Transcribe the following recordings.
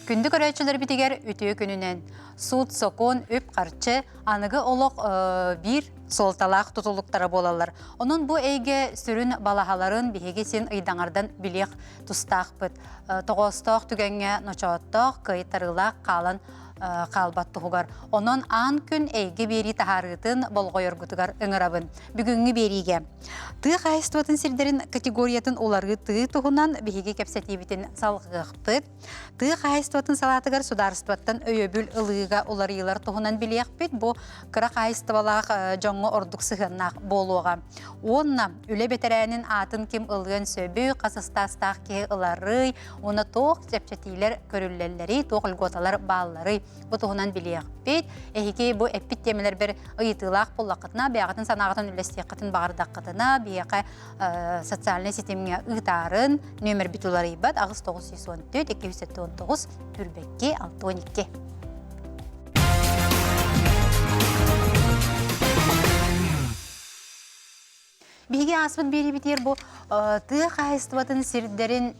Күндү көрөөччүлэрбитигэр үтүө күнүнэн! Суут-сокуон, үп-харчы аныгы олох биир суолталаах тутулуктара буолаллар. Онон бу эйгэ сүрүн балаһаларын биһиги син ыйдаҥардан билиэх тустаахпыт. Тоҕоостоох түгэҥҥэ ночооттоох, кыайтарыылаах хаалан хаалбат туһугар. Онон аан күн эйгэ биэрии таһаарыытын болҕойоргутугар ыҥырабын. Бүгүҥҥү биэриигэ тыа хаһаайыстыбатын сирдэрин категориятын уларытыы туһунан биһиги кэпсэтиибитин салҕыахпыт. Тыа хаһаайыстыбатын салаатыгар судаарыстыбаттан өйөбүл ылыыга уларыйыылар туһунан билиэхпит. Бу кыра хаһаайыстыбалаах дьоҥҥо ордук сыһыаннаах буолуоҕа. Уонна үлэ бэтэрээнин аатын ким ылыан сөбүй, хас ыстаастаах киһи ыларый, уонна туох чэпчэтиилэр көрүллэллэрий, туох льготалар баалларый бу туһунан билиэхпит. Эһиги бу эппит тиэмэлэрбэр ыйытыылаах буоллаххытына, бэйэҕитин санааҕытын үллэстиэххитин баҕардаххытына, биһиэхэ социальнай ситимҥэ ыытаарын нүөмэрбит уларыйбат 8914 279 Түрбэкки 62. Биһиги ааспыт биэриибитигэр бу тыа хаһаайыстыбатын сирдэрин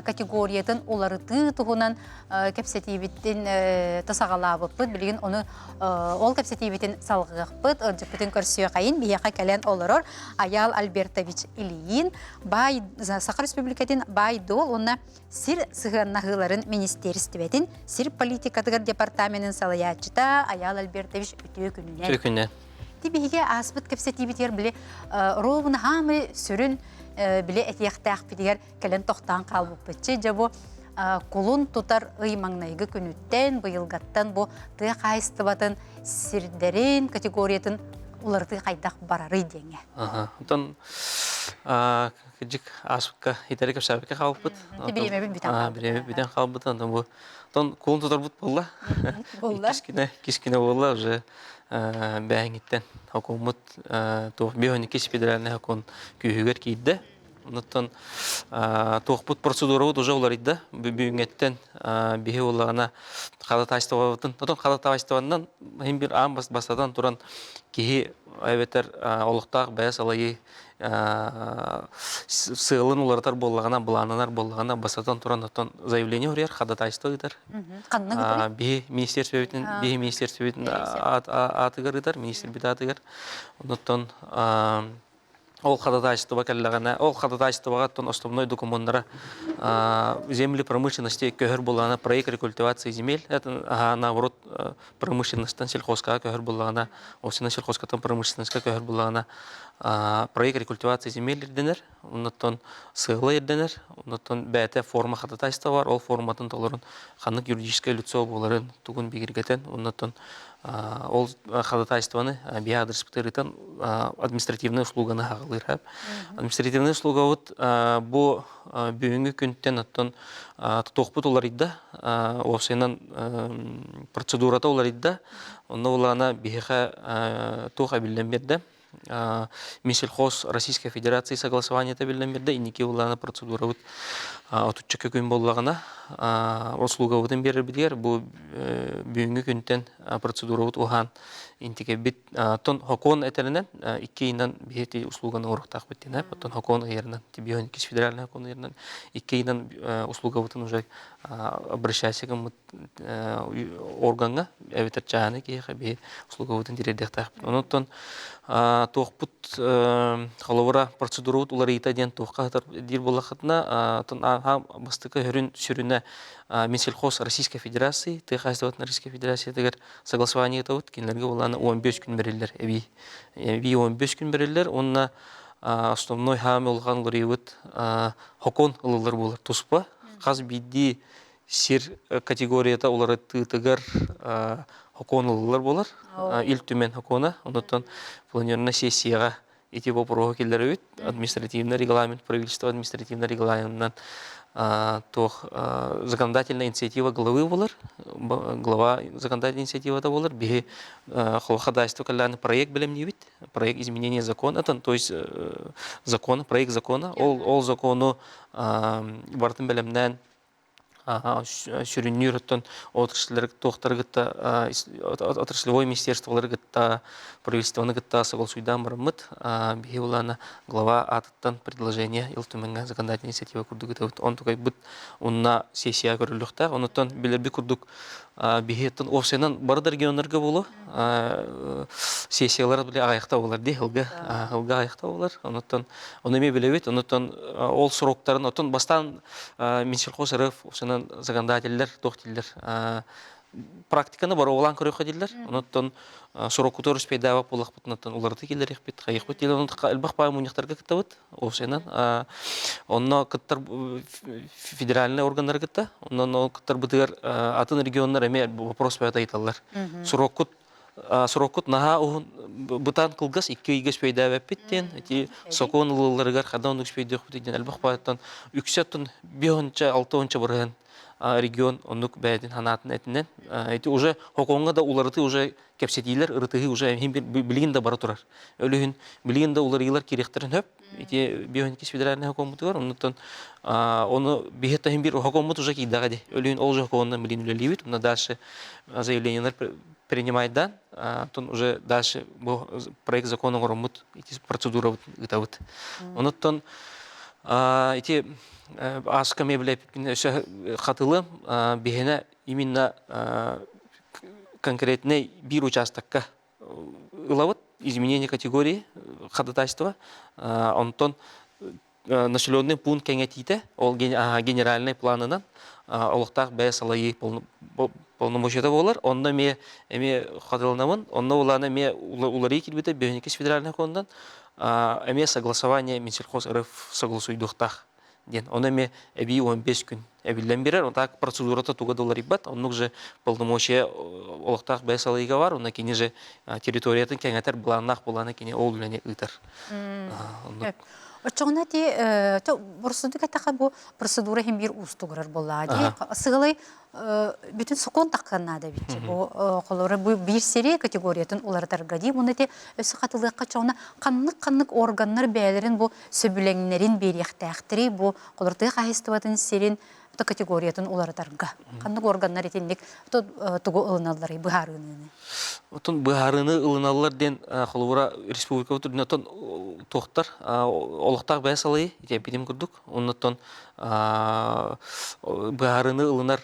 категориятын уларытыы туһунан кэпсэтиибитин тасаҕалаабыппыт. Билигин ону ол кэпсэтиибитин салҕыахпыт, ыалдьыппытын көрсүөхэйин. Биһиэхэ кэлэн олорор Айаал Альбертович Ильин, баай Саха Республикатын баай-дуол уонна сир сыһыаннаһыыларын министиэристибэтин сир политикатыгар департаменын салайааччыта Айаал Альбертович үтүө күнүнэн. Үтүө күнүнэн. Ти биһиги ааспыт кэпсэтиибитигэр били ровно хаамы сүрүн били этиэхтээхпитигэр кэлэн тохтоон хаалбыппытчы. Дьэ бу кулун тутар ый маҥнайгы күнүттэн быйылгаттан бу тыа хаһаайыстыбатын сирдэрин категориятын уларытыы хайдах барарый диэҥҥэ. Онтон кырдьык ааспыкка итэри кэпсээбиккэ хаалбыппыт. Бириэмэбит бүтэн хаалбыт. Бириэмэбит бүтэн хаалбыт. Онтон бу онтон кулун тутарбыт буолла. Буолла. Кискинэ буолла уже бээһиҥиттэн хокуоммут туох 52 федеральный хокуон күүһүгэр киирдэ. Онуттан туохпут процедурабыт уже уларыйда. Бүгүҥҥэттэн биһи улаҕана ходатайствобытын, отон ходатайствоннан иһин бир аан бастатан туран киһи эбэтэр олохтоох бэйэ салайыы сыалын уларытар буоллаҕына, былааннанар буоллаҕына, бастатан туран оттон заявление уруйар, ходатайство ыытар. Ханна ыытарый? Биһи министерствобитин, биһи министерствобитин аатыгар ыытар, министрбит аатыгар. Онуттан ол ходатайство кэллэҕинэ, ол ходатайствоҕа оттон основной докумуоннара земли промышленности көһөр буоллаҕына проект рекультивации земель, это наоборот промышленностан сельхозкаҕа көһөр буоллаҕына, осина сельхозкаттан промышленностька көһөр буоллаҕына проект рекультивации земель ирдэнэр, оннуттан сыала ирдэнэр, оннуттан бэйэтэ форма ходатайства бар, ол форматын толорун ханнык юридическое лицо буоларын тугун бигэргэтэн, оннуттан ол ходатайствоны биһи аадырыспытыгар ыытан административнай услуганы хаҕалыыр. Административнай услугабыт бу бүгүҥҥү күнтэн оттон тутуохпут уларыйда, уопсайынан процедурата уларыйда. Онно улаана биһиэхэ туох эбиллэн биэрдэ. Минсельхоз Российской Федерации согласованиета биллэн биэрдэ. Инники улаана процедурабыт отучча күн буоллаҕына услугабытын биэрэрбитигэр бу бүгүҥҥү күнтэн процедурабыт уһаан интикэбит тон хокуон этэринэн икки ыйынан биһи услуганы оҥоруохтаахпыт диэн оттон хокуон ыйарынан тибион федеральный хокуон ыйарынан икки ыйынан услугабытын уже обращайся гыммыт органҥа эбэтэр чааһынай киһиэхэ биһи услугабытын тириэрдиэхтээхпит. Онон туохпут холобура процедурабыт уларыйыта диэн туохха сытар диир буоллаххытына бастакы сүрүн сүрүнэ Минсельхоз Российской Федерации тыа хаһаайыстыбатын Российской Федерациятыгар согласование ыытабыт кинилэргэ улаана 15 күн бэриллэр эбии эбии 15 күн бэриллэр уонна основной хаамы улахан уларыйыбыт хокон ылыллар буолар туспа хас биирдии сир категорията уларытыытыгар хокуон ылыллар буолар. Ил Түмэн хокуона. Онуттан планерная сессияҕа ити боппуруоһу киллэрэбит. Административный регламент, правительство административный регламентынан туох законодательная инициатива главы буолар. Глава законодательной инициативата буолар. Биһи ходатайство кэллээн проект бэлэмниибит. Проект изменения закона, то есть закон, проект закона. Ол, ол закону барытын бэлэмнээн. Сүрүннүүр оттон отрасльлары туохтары кытта отраслевой министерстволары кытта правительствоны кытта согласуйдаан бараммыт биһи улаана глава аатыттан предложение Ил Түмэҥҥэ законодательная инициатива курдук ытабыт. Онтукайбыт уонна сессия көрүллүөхтээх. Онуттан билэрбит курдук биһиэттэн уопсайынан бары да регионнарга буолуо сессиялар били аҕыйахта буолар дии ылга ылга аҕыйахта буолар. Онуттан ону эмиэ билэбит. Онуттан ол сроктарын оттон бастаан Минсельхоз РФ уопсайынан законодателлэр туох дииллэр практиканы боруобалаан көрүөххэ дииллэр. Онуттан сороккутугар успейдаабат буоллахпытына уларыта киллэриэхпит, хайыахпыт диэн онон элбэх баай мунньахтарга кыттабыт. Уопсайынан онно кыттар федеральнай органнары кытта, онон ол кыттарбытыгар атын регионнар эмиэ вопрос бөҕөтө ыйыталлар. Сроккут сроккут наһаа уһун бытаан кылгас 2 ыйга успейдаабаппыт диэн ити сокуон ылылларыгар ханна оннук успейдиэхпит диэн элбэх баайтан үксэ оттон 5 6 бырыһын регион оннук бэйэтин санаатын этинэн ити уже хокуоҥҥа да уларытыы уже кэпсэтиилэр ырытыһыы уже билигин да бара турар өлүһүн билигин да уларыйыылар киириэхтэрин сөп ити биохимический федеральный хокуоммутугар оннуттан ону биһи таһын бир хокуоммут уже киирдэҕэ ди өлүһүн ол же хокуонунан билин үлэлиибит уонна дальше заявлениелар принимайдан оттон уже дальше бу проект закона оҥороммут ити процедурабыт ыытабыт онуттан ити ааска мебель өссө хатылым биһиэнэ именно конкретный биир участокка ылабыт изменение категории ходатайства онтон населенный пункт кэҥэтиитэ ол генеральный планынан олохтоох бэйэ салайыы полномочията буолар онно эмиэ эмиэ хатыланабын онно улаана эмиэ уларыы киирбитэ Бөһүнүкис федеральный фондан эмиэ согласование Минсельхоз РФ согласуйдуохтаах диэн. Ону эмиэ эбии 15 күн эбиллэн биэрэр. Он так процедурата туга да уларыйбат. Оннук же полномочия олохтоох бэйэ салайыыга бар. Онно кини же территориятын кэҥэтэр былааннаах буолаана кини ол үлэни ыытар. Оннук. Оччоҕуна ти процедура эттэххэ бу процедура иһин биир уустугурар буоллаҕа дии. Сыалай бүтүн сокуон таххан наада эбит. Бу холобура бу биир сири категориятын уларытарга дии. Муну ити өссө хатылыахха чоҕуна ханнык-ханнык органнар бэйэлэрин бу сөбүлэҥнэрин биэриэхтээхтэрий бу холобур тыа хаһаайыстыбатын сирин категориятын уларытарга ханнык органнар итинник тугу ылыналларый быһаарыыныны Отон быһаарыыны ылыналлар диэн холобура республикабыт үрдүнэн отон туохтар олохтоох бэйэ салайыы ити эппитим курдук оннуттан быһаарыыны ылынар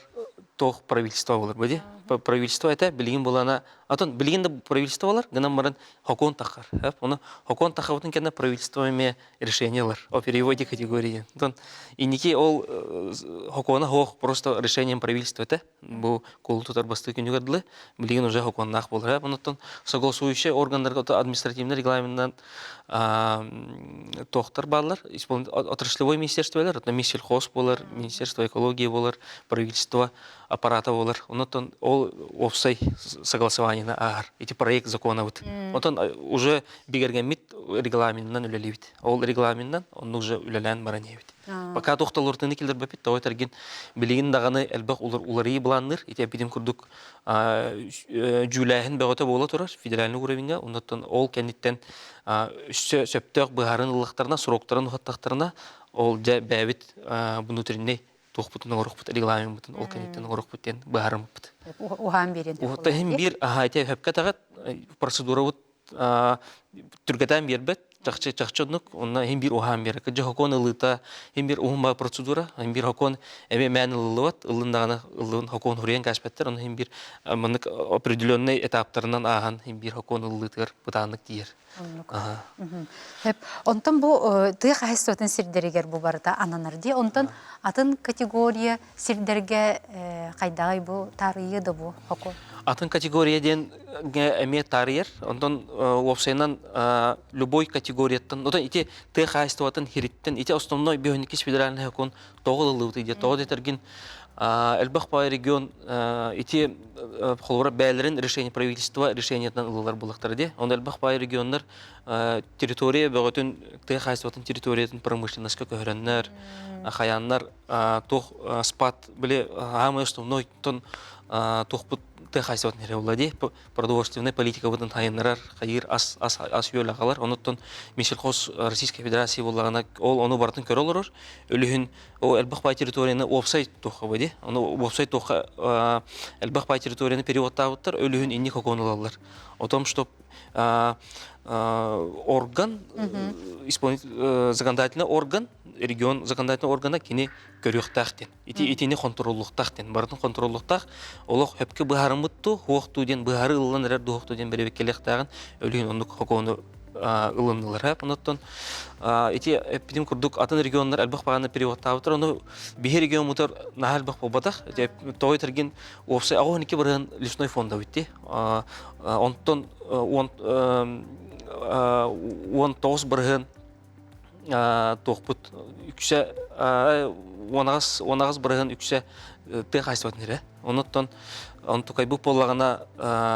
туох правительство болар бу правительство это билигин булана отон билигин да правительство болар гынан баран хокуон тахар. Ону хокуон тахабытын кэннэ правительство эмиэ решение ылар о переводе категории. Онтон инники ол хокуона хоох просто решением правительства этэ. Бу кулу тутар бастыы күнүгэр дылы билигин уже хокуоннаах буолар. Онуттан согласующий органнарга административный регламентынан туохтар бааллар. Отраслевой министерстволар, это Минсельхоз буолар, Министерство экологии буолар, правительство аппарата буолар. Онон ол уопсай согласованиены ааһар. Ити проект закона быт. Онтон уже бигэргэммит регламентынан үлэлиибит. Ол регламентынан онну уже үлэлээн баран иһэбит. Пока тохтолортыны киллэрбэппит, тоҕо этэргин билигин даҕаны элбэх уларыйыы былаанныыр. Ити эппитим курдук дьүүлээһин бөҕөтө буола турар федеральный уровеньга. Оннуттан ол кэнниттэн өссө сөптөөх быһаарыны ыллахтарына, сроктарын уһаттахтарына, ол дьэ бэйэбит внутренний туохпутун оҥоруохпут, регламеммытын ол кэнниттэн оҥоруохпут диэн быһаарыммыппыт. Уһаан биэрин. Уһаттаһын биир аһаа ити сөпкө таҕыт процедурабыт түргэтэн биэрбэт чахчы чахчы оннук онно иһин биир уһаан биэрэр кыдьы хокуон ылыыта иһин биир уһун процедура иһин биир хокуон эмиэ мээн ылыллыбат ыллындаҕына ыллын хокуон хуруйан кээспэттэр онно иһин биир маннык определенный этаптарынан ааһан иһин биир хокуон ыллыытыгар бытааннык тиийэр. Оннук. Хөп. Онтон бу тыа хаһайыстыбатын сирдэригэр бу барыта ананар дии. Онтон атын категория сирдэргэ хайдаҕай бу таарыйыа да бу хокуон? Атын категория диэн эмиэ таарыйар. Онтон уопсайынан любой категорияттан, оттон ити тыа хаһайыстыбатын хириттэн, ити основной биохимический федеральный сокуон тоҕо ылыллыбыт дии. Тоҕо дэтэргин элбэх баай регион ити холобура бэйэлэрин решение правительство решениетынан ылылар буллахтара дии. Онно элбэх баай регионнар территория бөҕөтүн тыа хаһайыстыбатын территориятын промышленностька көһөрөннөр, хайааннар туох спад били аамай основной тон туохпут. тыа хаһаайыстыбатын эрэ буолла дии. Продовольственная политикабытын сайыннарар, хайыыр ас ас ас-үөл аҕалар. Онуттан Минсельхоз Российской Федерации буоллаҕына ол ону барытын көрө олорор. Өлүһүн ол элбэх баай территорияны уопсай туохха бу дии. Ону уопсай туохха элбэх баай территорияны переводтаабыттар, өлүһүн инник хокуон ылаллар. О том, что орган, законодательный орган, регион законодательный органа кини көрүөхтээх диэн. Ити итини хонтуруоллуохтаах диэн. Барытын хонтуруоллуохтаах. Олох хөпкө быһаарыммыт ту, хуохтуу диэн быһаарыы ылыллан эрэр дуохту диэн бэрэбиккэлиэхтээҕин өлүһүн оннук хокуону ылыннылар. Онуттан ити эппитим курдук атын регионнар элбэх баҕаны переводтаабыттар. Ону биһи региоммутар наһаа элбэх буолбатах. Тоҕо этэргин уопсай 82% лесной фонда битти. Онтон 19% туохпут үксэ 18% үксэ тыа хаһаайыстыбатын эрэ. Онуттан онтукайбыт буоллаҕына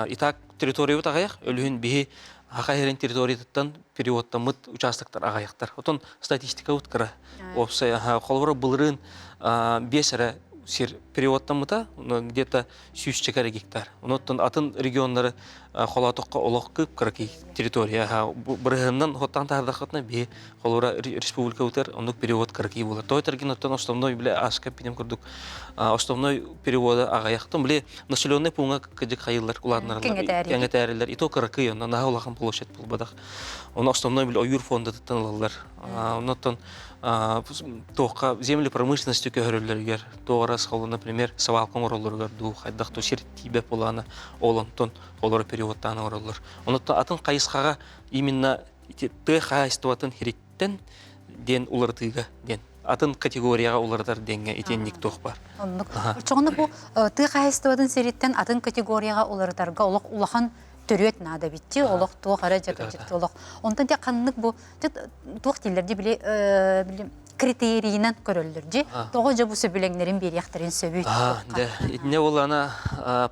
и так территориябыт аҕыйах, өлүһүн биһи Саха сирин территориятыттан переводтаммыт участоктар аҕыйахтар. Отон статистикабыт кыра. Уопсай холобура былырыын 5 эрэ сир переводтаммыта, где-то сүүсчэкэ эрэ гектар. Онуттан атын регионнары холоотоххо олох кып-кыракый территория. Бырыһыанынан хоттаан таһардаххытына биһи холобура республикабытыгар оннук перевод кыракый буолар. Той таргин оттон основной биле аска пинем курдук основной перевода аҕыйахтын биле населенный пункка кыдьык хайыллар улаатынаралар кэҥэтээрилэр и то кыракый онно наһаа улахан площадь буолбатах. Оны основной биле ойуур фондатыттан ылаллар. Оннуттан туохха земли промышленности көһөрөллөрүгэр туох эрэ например свалка оҥороллоругар дуу хайдах туу сир тиийбэт буолаана ол онтон олоро переводтаан оҥороллор. Онуттан атын хайысхаҕа именно ити тыа хаһаайыстыбатын хириттэн диэн уларытыыга диэн атын категорияҕа уларытар диэҥҥэ итинник туох бар. Оннук. Оччоҕуна бу тыа хаһаайыстыбатын сириттэн атын категорияҕа уларытарга олох улахан төрүөт наада битти олох туох эрэ дьэ олох. Онтон те ханнык бу туох дииллэр ди били били критерийинэн көрөллөр дьи тоҕо дьэ бу сөбүлэҥнэрин биэриэхтэрин сөбүй да итинне буоллаана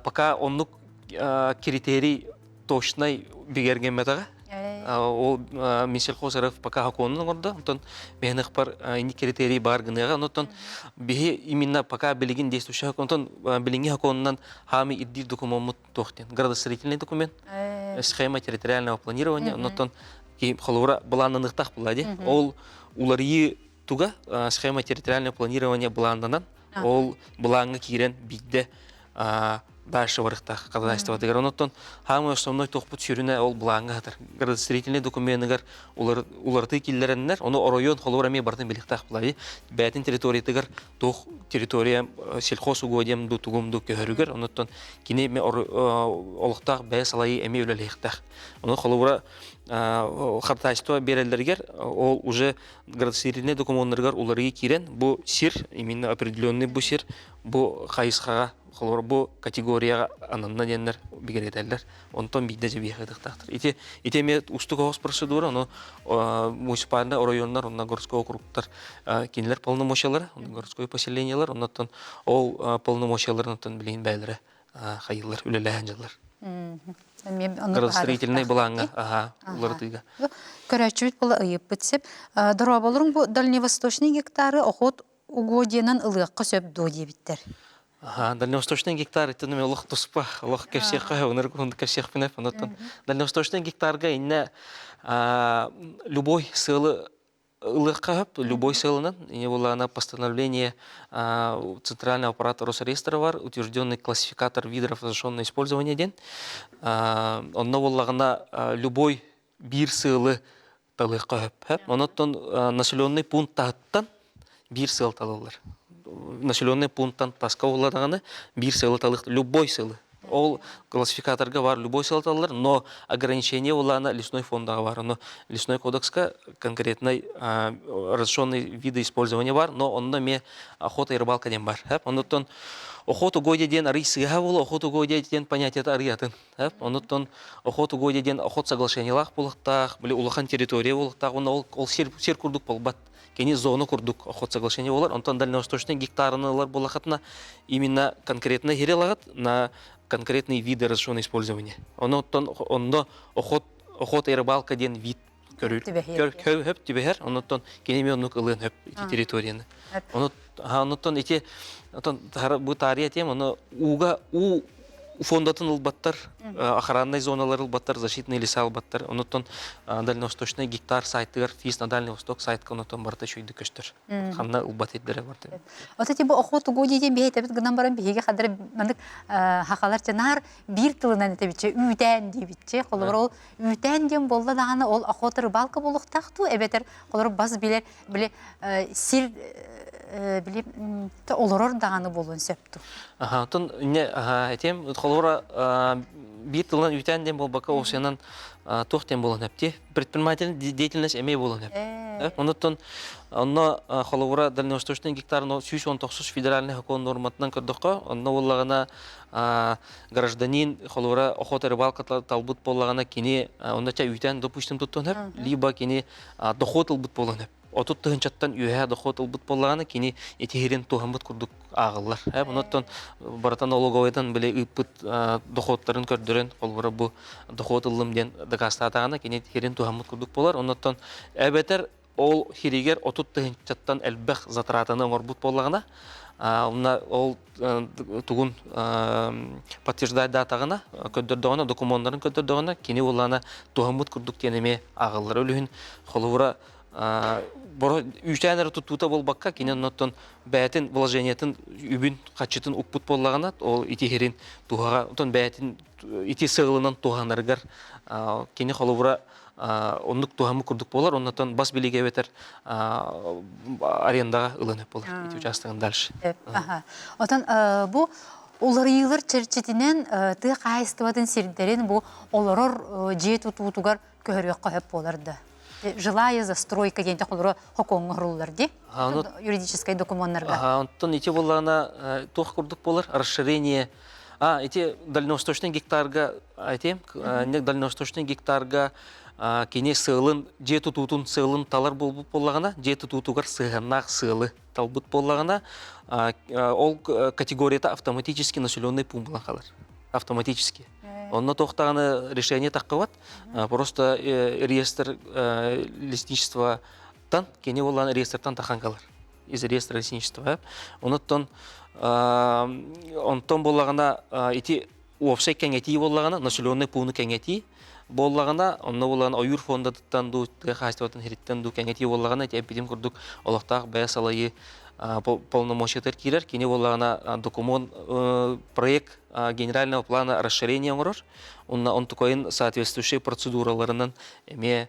пока оннук критерий точнай бигэргэммэтэҕэ ол Минсельхоз РФ пока сокуонун оҥордо онтон миһиныхпар инник критерий баар гыныаҕа онтон биһи именно пока билигин действующий онтон билиҥҥи сокуонунан хаамый ирдиир докумуоммут туох диэн градостроительный документ схема территориального планирования онтон холобура былааннаныахтаах буолла дии ол уларыйыы туга схема территориального планирования былааннанан ол былааҥҥа киирэн биирдэ дальше барыхтаах хозяйствотыгар онуттан хаамай основной туохпут сүрүнэ ол былааҥҥа сытар градостроительный докуменыгар уларытыы киллэрэннэр ону оройуон холобура эмиэ барытын билиэхтээх буолар бэйэтин территориятыгар туох территория сельхозугодием ду тугум ду көһөрүгэр онуттан кини олохтоох бэйэ салайыы эмиэ үлэлиэхтээх ону холобура ходатайство биэрэллэригэр ол уже градостроительный докумуоннарыгар уларыйыы киирэн бу сир именно определенный бу сир бу хайысхаҕа холобура бу категорияҕа ананна диэннэр бигэргэтэллэр онтон биирдэ дьэбиэхэ ытыктаахтар ити ити эмиэ уустук оҕус процедура ону муниципальный оройуоннар онно городской округтар кинилэр полномочиялара городской поселениелар оннуттан ол полномочияларын оттон билигин бэйэлэрэ хайыылар үлэлэһэн дьаллар градостроительный былааҥҥа аха уларытыыга көрөөччүбүт була ыйыппыт сеп дорооболоруҥ бу дальневосточный гектары охот угодьянан ылыахха сөп дуо диэбиттэр Аха, дальневосточный гектар итин олох туспа, олох кэпсиэххэ өнөр кэпсиэхпинэ онуттан дальневосточный гектарга инне любой сыалы ылыахха сөп любой сыалынан не было на постановление центрального аппарата Росреестра бар утвержденный классификатор видов разрешенного использования диэн онно буоллаҕына любой биир сыалы талыахха сөп онуттан населенный пункт таһыттан биир сыал талыллар населенный пункттан таска буоллаҕына биир сыалы талых любой сыалы Ол классификаторга бар любой сылаталлар, но ограничение улаана лесной фондаға бар. Но лесной кодекска конкретный разрешенный виды использования бар, но онно ме охота и рыбалка диэн бар. Оннуттан охота угодья диэн арый сыыһа буола, охота угодья диэн понятиета арый атын. Оннуттан охота угодья диэн охот соглашениелаах буолуохтаах, били улахан территория буолуохтаах, уонна ол, ол сир, сир курдук буолбат. Кини зона курдук охот соглашение болар. Онтон дальневосточный гектарыны ылар буоллахытына именно конкретно хире ылаҕыт на конкретные виды разрешенного использования. Онон онно охот охот и рыбалка диэн вид көрүл хөп түбэһэр. Онуттан кини эмиэ оннук ылыан хөп ити территорияны. Онуттан ити бу таарыйа тем ону ууга уу фондатын ылбаттар, охраннай зоналар ылбаттар, защитные леса ылбаттар. Онуттан Дальневосточный гектар сайтыгар ФИС на Дальний Восток сайтка онуттан барыта үчүгдүк көстөр. Ханна ылбат ирдэрэ барда. Ото типа охоту диэн биһи этэбит гынан баран биһиги хадыр маннык хахалар чанаар биир тылынан этэбитче үүтээн диэбитче. Холобур ол үүтээн диэн буолла даҕаны ол охота рыбалка буолуохтаах дуу эбэтэр холобур бас билэр били сир били олорор даҕаны буолуон сөп дуу. Аха, оттон не этиэм холобура биир тылынан үүтээн диэн буолбакка осенан туох диэн буолан эпти предпринимательный деятельность эмиэ буолан эп. Онуттан онно холобура дальневосточный гектар 119 федеральный сокуон норматынан көрдөххө, онно буоллаҕына гражданин холобура охота рыбалка талбыт буоллаҕына кини онно ча үүтээн допустим туттуон сөп, либо кини дохуот ылбыт буолуон сөп. 30 тыһыынчаттан үөһээ дохуот ылбыт буоллаҕына кини итиһирин туһаммыт курдук ааҕыллар. Онуттан барыта налоговыйдан били ыыппыт дохуоттарын көрдөрөн, холобура бу дохуот ыллым диэн дакаастаатаҕына кини хирин туһаммыт курдук буолар. Онуттан эбэтэр ол хиригэр 30 тыһыынчаттан элбэх затратаны оҥорбут буоллаҕына, онно ол тугун подтверждайдаатаҕына, көрдөрдөҕүнэ, докумуоннарын көрдөрдөҕүнэ, кини буоллаҕына туһаммыт курдук диэн эмиэ ааҕыллар. Ол иһин холобура үүтээн эрэ туттуута буолбакка, кини оннуттан бэйэтин вложениетын үбүн хаччытын укпут буоллаҕына, ол итиһирин туһаҕа, оттон бэйэтин ити сыалынан туһанарыгар кини холобура оннук туһаммыт курдук буолар, оннуттан бас билиигэ эбэтэр арендаҕа ылан өп буолар ити учаастагын дальше. Отон бу уларыйыылар чэрчитинэн тыа хаһаайыстыбатын сирдэрин бу олорор дьиэ тутуутугар көһөрүөххэ сөп буолар да. Жилая застройка диэн холоро хокуоҥҥа оһоруллар дии. Юридическай докумуоннарга. Онтон ити буоллаҕына туох курдук буолар расширение А, ити дальневосточный гектарга ити дальневосточный гектарга кини сыалын дьиэ тутуутун сыалын талар буолбут буоллаҕына дьиэ тутуутугар сыһыаннаах сыалы талбыт буоллаҕына ол категорията автоматически населенный пункт буолан хаалар автоматически онно туохтаҕына решение таххыбат просто реестр лесничествоттан кини буоллаҕына реестртан тахан калар из реестра лесничества. Онуттан онтон буоллаҕына ити уопсай кэҥэтии буоллаҕына населенный пууну кэҥэтии буоллаҕына онно буолан ойуур фондатыттан дуу тыа хаһаайыстыбатын иһиттэн дуу кэҥэтии буоллаҕына ити эппитим курдук олохтоох бэйэ салайыы полномочиятыгар киирэр кини буоллаҕына документ проект генерального плана расширения оҥорор онно онтукайын соответствующей процедураларынан эмиэ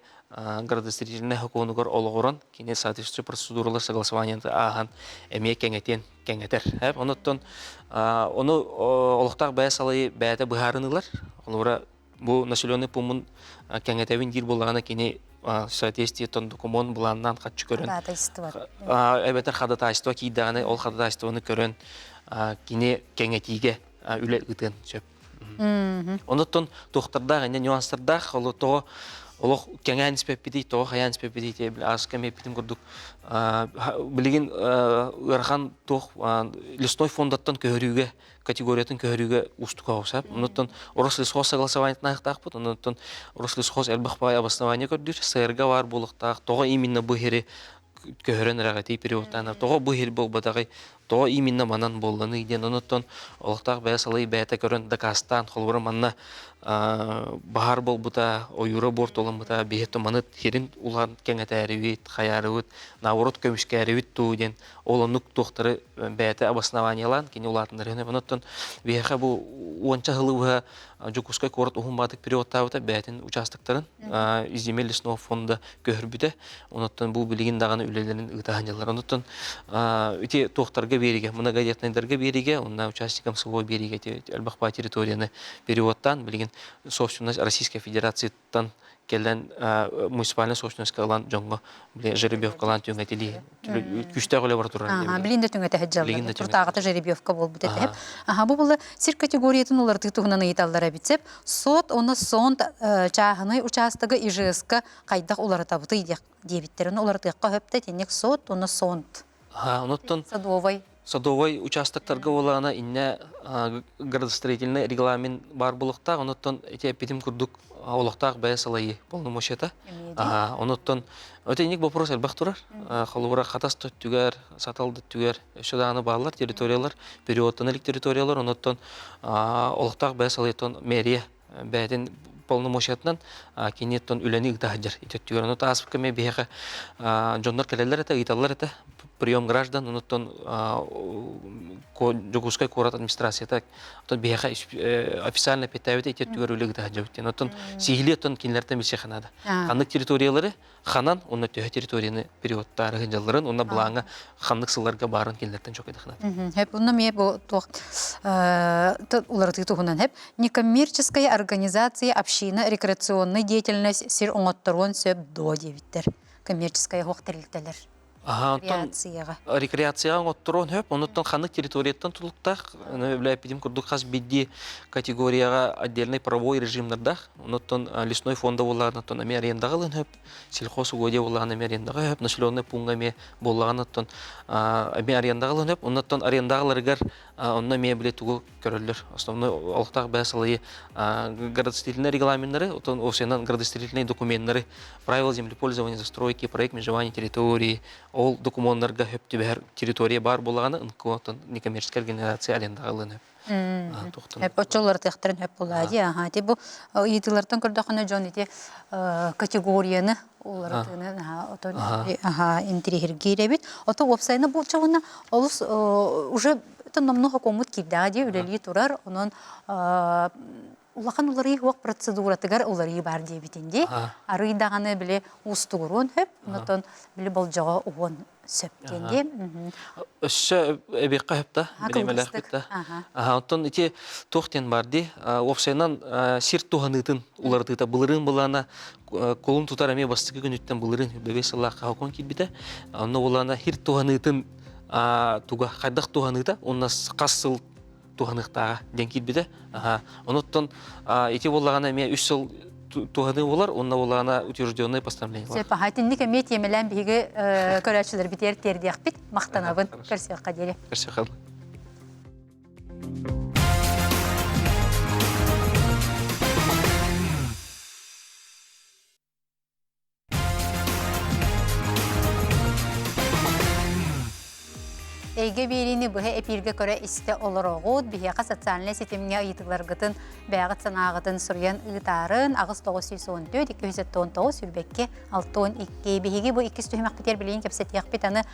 градостроительнай сокуонугар олоҕуран кини соответствующие процедуралар согласованиены ааһан эмиэ кэҥэтиэн кэҥэтэр. Онуттан ону олохтоох бэйэ салайыы бэйэтэ быһаарыныылар. Холобура бу населенный пуунун кэҥэтэбин диир буоллаҕына кини соответствиетон докумуон былааннаан хаччы көрөн эбэтэр ходатайство киирдэҕинэ ол ходатайствоны көрөн кини кэҥэтиигэ үлэ ыытыан сөп. Онуттан туохтардаах инньэ нюанстардаах ол тоҕо олох кэҥээн испэппитий, тоҕо хайаан испэппитий тиэ ааска эмиэппитин курдук билигин ыарахан туох лесной фондаттан көһөрүүгэ категориятын көһөрүүгэ уустук оҕусап. Онуттан Рослесхоз согласованиетын онуттан Рослесхоз элбэх баай обоснование көрдүүр, СРГ баар буолуохтаах, тоҕо именно бу иһири көһөрөн эрэҕитий переводтаан тоҕо бу иһир буолбатаҕый тоҕо именно манан буолланый диэн онуттан олохтоох бэйэ салай бэйэтэ көрөн дакаастаан холобура манна баһаар буолбута ойуура буортуламмыта биһи маны хирин улаан кэҥэтээрибит хайаарыбыт наоборот көмүскээрибит дуу диэн ол оннук туохтары бэйэтэ обоснованиелаан кини улаатыннарыһын онуттан биһиэхэ бу уонча сылы быһа Дьокуускай куорат уһун баатык переводтаабыта бэйэтин участоктарын из земель лесного фонда көһөрбүтэ. Онуттан бу билигин даҕаны үлэлэрин ыыта сылдьаллар. Онуттан ити туохтарга биэригэ, многодетнайдарга биэригэ, уонна участникам СВО биэригэ ити элбэх баа территорияны переводтаан билигин собственность Российской Федерацияттан кэлэн муниципальный собственностька ылан дьоҥҥо жеребьевкалаан түҥэтилии күүстээх үлэ бара турар. Билин да түҥэтэ сылдьаллар. Туртааҕыта жеребьевка буолбут этэ. Аха бу була сир категориятын уларытыы туһунан ыйыталлар эбит сеп. Сот уонна сонт чааһынай учаастагы ИЖС-ка хайдах уларытабытый диэбиттэрин уларытыахха сөптө итинник сот уонна сонт. Онуттан садовай. Садовай участоктарга буолаана иннэ градостроительный регламент баар буолуохтаах. Онуттан ити эппитим курдук олохтоох бэйэ салайыы полномочията. Онуттан өтө инник вопрос элбэх турар. Холобура Хатас төттүгэр, Сатал төттүгэр өссө даҕаны бааллар территориялар, периодтан илик территориялар. Онуттан олохтоох бэйэ салайыытын мэрия бэйэтин полномочиятынан киниттэн үлэни ыыта сылдьар. Ити өттүгэр ону тааспыкка эмиэ биһиэхэ дьоннор кэлэллэр этэ, ыйыталлар этэ. Прием граждан, онуттан Дьокуускай куорат администрацията оттон биһиэхэ официально эппиэттээбитэ ити өттүгэр үлэ ыыта сылдьабыт диэн. Оттон сиһилии оттон кинилэртэн билсиэххэ наада. Ханнык территориялары ханан уонна төһө территорияны периодтаары сылдьалларын уонна былааҥҥа ханнык сылларга баарын кинилэртэн чокуйдахына. Хэп онно эмиэ бу туох уларытыы туһунан хэп некоммерческая организация община рекреационной деятельность сир оҥотторуон сөп дуо диэбиттэр коммерческая суох тэрилтэлэр. Рекреацияҕа. Рекреацияҕа оҥотторуон сөп. Онуттан ханнык территорияттан тутулуктаах, эппитим курдук хас биирдии категорияҕа отдельный правовой режимнардаах. Онуттан лесной фонда буоллаҕына, эмиэ арендаҕа ылыан сөп. Сельхозугодья буоллаҕына эмиэ арендаҕа сөп. Населенный пункка эмиэ буоллаҕына, эмиэ арендаҕа ылыан сөп. Онуттан арендаҕа ыларыгар онно эмиэ били тугу көрөллөр. Основной олохтоох бэйэ салайыы градостроительные регламеннары, оттон осенан градостроительные докуменнары, правила землепользования, застройки, проект межевания территории, ол докумуоннарга хөп түбэһэр территория баар буолаҕына, оттон некоммерческая организация арендаҕа ылыан сөп. Хөп оччолор тыахтарын хөп буолаа дии. Аха, ити бу ыйытыылартан көрдөххүнэ дьон ити категорияны уларытыыны отон интириэһиргиир эбит. Ото уопсайына бу чоҕуна олус уже номнуо хокуоммут киирдэҕэ дии үлэлии турар. Онон улахан уларыйыы суох процедуратыгар уларыйыы баар диэбитин дии. Арый даҕаны били уустугуруон сөп, онтон били болдьоҕо уһуон сөп диэн дии. Өссө эбиэххэ сөп да, бириэмэлээхпит да. Оттон ити туох диэн бар дии, уопсайынан сир туһаныытын уларытыыта былырыын былаана кулун тутар эмиэ бастакы күнүттэн былырыын бэбиэс сыллаахха хокуон киирбитэ. Онно былаана сир туһаныытын туга хайдах туһаныыта уонна хас сыл туһаныахтааҕа диэн киирбитэ. Онуттан ити буоллаҕына эмиэ үс сыл туһаныы буолар, уонна буоллаҕына утвержденное постановление. Сөп, аха, итинник эмиэ тиэмэлээн биһиги көрөөччүлэрбитигэр тиэрдиэхпит. Махтанабын. Көрсүөххэ диэри. Көрсүөххэ. Эйгэ биэриини быһа эпииргэ көрө-истэ олороҕут. Биһиэхэ социальнай ситимҥэ ыйытыыларгытын, бэйэҕит санааҕытын суруйан ыытаарын 8914 279 22 62. Биһиги бу иккис түһүмэхпитигэр билигин кэпсэтиэхпит аны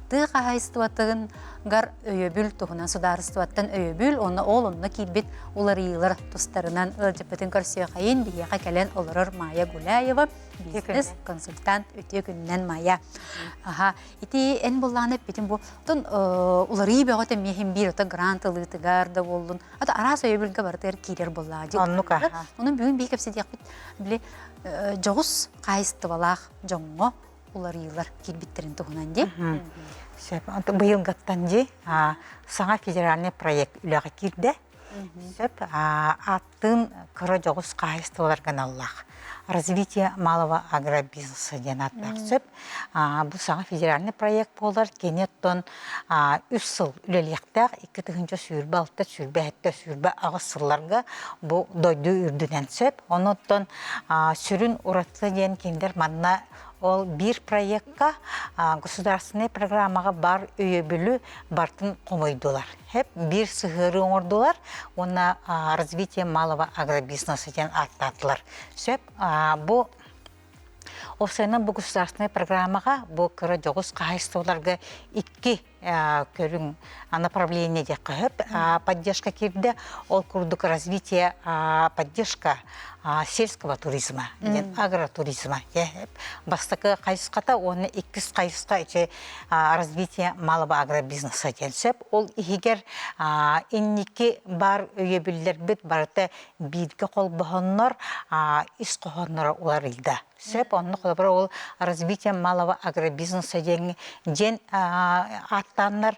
тыа хаһаайыстыбатыгар өйөбүл туһунан судаарыстыбаттан өйөбүл уонна ол онно киирбит уларыйыылар тустарынан ыалдьыппытын көрсүөххэйин биһиэхэ кэлэн олорор Майя Гуляева бизнес консультант үтүө күнүнэн Майя аха ити эн буллаҕына эппитин бу отон уларыйыы бөҕөтө эмиэ биир ото грант ылыытыгар да буоллун ата араас өйөбүлгэ барытыгар киирэр буоллаҕа оннук аха онон бүгүн биһи кэпсэтиэхпит били дьоҕус хаһаайыстыбалаах дьоҥҥо уларыйыылар киирбиттэрин туһунан дии. Сөп. Быйылгаттан дии саҥа федеральный проект үлэҕэ киирдэ. Сөп. Ааттыын кыра дьоҕус хаһаайыстыбаларга аналлаах. Развитие малого агробизнеса диэн ааттаах сөп. Бу саҥа федеральный проект буолар. Кини оттон үс сыл үлэлиэхтээх 2026, 27, 28 сылларга бу дойду үрдүнэн сөп. Онуттан сүрүн ураты диэн кинилэр манна ол биир проекка государственнай программаҕа бар өйөбүлү бартын хомуйдулар. Хеп биир сыһыары оҥордулар уонна развитие малого агробизнеса диэн ааттаатылар. Сөп бу Уопсайынан бу государственнай программаҕа бу кыра дьоҕус хаһаайыстыбаларга икки көрүҥ направление диэххэ сөп поддержка киирдэ. Ол курдук развитие поддержка сельского туризма диэн агротуризма бастакы хайысхата уонна иккис хайысха ити развитие малого агробизнеса диэн сөп. Ол иһигэр инники бар өйөбүллэрбит барыта бииргэ холбоһоннор ис хоһоонноро уларыйда. Сөп, онно холобура ол развитие малого агробизнеса диэн диэн аат. ааттааннар,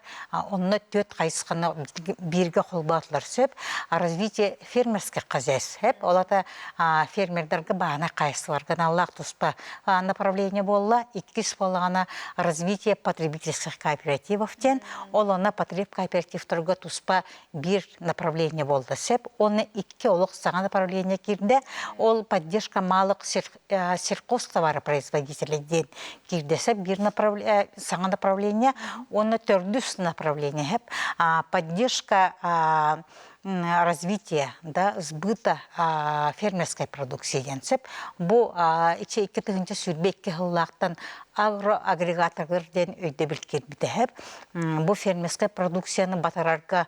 онно түөрт хайысханы бииргэ холбоотулар сөп. Развитие фермерских хозяйств сөп. Ол ата фермердарга баана хаһайыстыбаларга аналлаах туспа направление буолла. Иккис буоллаҕына развитие потребительских кооперативов диэн. Ол онно потреб кооперативтарга туспа биир направление буолла сөп. Уонна икки олох саҥа направление киирдэ. Ол поддержка малых сельхозтоваропроизводителей диэн киирдэ сөп биир саҥа направление. Уонна төрдүс направление поддержка развития да сбыта фермерской продукции диэн сөп. Бу ичи 2022 сыллаахтан агроагрегаторлар диэн өйдөбүл киирбитэ сөп. Бу фермерскай продукцияны батарарга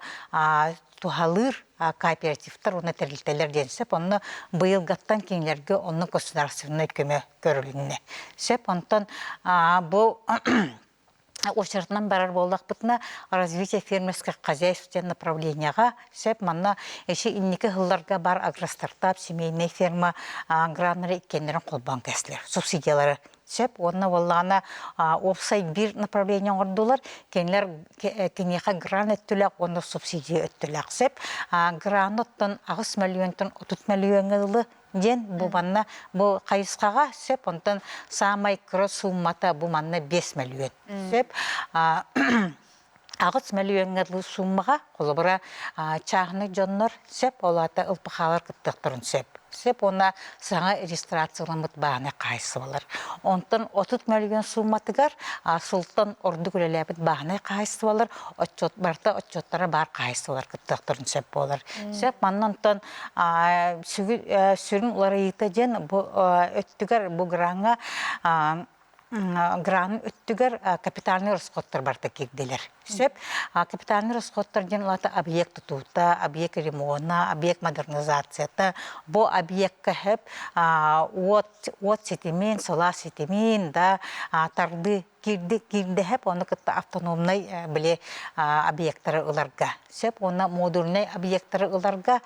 туһалыыр кооперативтар уонна тэрилтэлэр диэн сөп. Онно быйылгаттан кинилэргэ онно государственнай көмө көрүлүннэ. Сөп. Онтон бу очередынан барар буоллахпытына развитие фермерских хозяйств диэн направлениеҕа сөп манна иши инники сылларга бар агростартап семейная ферма граннары иккиэннэрин холбоон кэслэр субсидиялары сөп уонна буоллаҕына уопсай биир направление оҥордулар кинилэр киниэхэ грант өттүлээх уонна субсидия өттүлээх сөп граны оттон 8 мөлүйүөнтэн 30 мөлүйүөҥҥэ дылы диэн бу манна бу хайысхаҕа сөп онтон саамай кыра сууммата бу манна 5 мөлүйүөн сөп 8 мөлүйүөҥҥэ дылы сууммаҕа холобура чааһынай дьоннор сөп ол аата ЛПХ-лар кыттыахтарын сөп сөп уонна саҥа регистрацияламмыт бааһынай хаһаайыстыбалар онтон 30 мөлүйүөн суумматыгар сылтан ордук үлэлээбит бааһынай хаһаайыстыбалар отчет барыта отчеттара баар хаһаайыстыбалар кыттыахтарын сөп буолар сөп манна онтон сүрүн уларыйыыта диэн бу өттүгэр бу граҥҥа гранын өттүгэр капитальный расходтар барыта киирдилэр. Сөп. Капитальный расходтар диэн улаата объект тутуута, объект ремона, объект модернизацията. Бу объекка хөп уот, уот ситимин, сылаас ситимин да тарды киирди киирдэһэп ону кытта автономнай били объекттары ыларга сөп уонна модульнай объекттары ыларга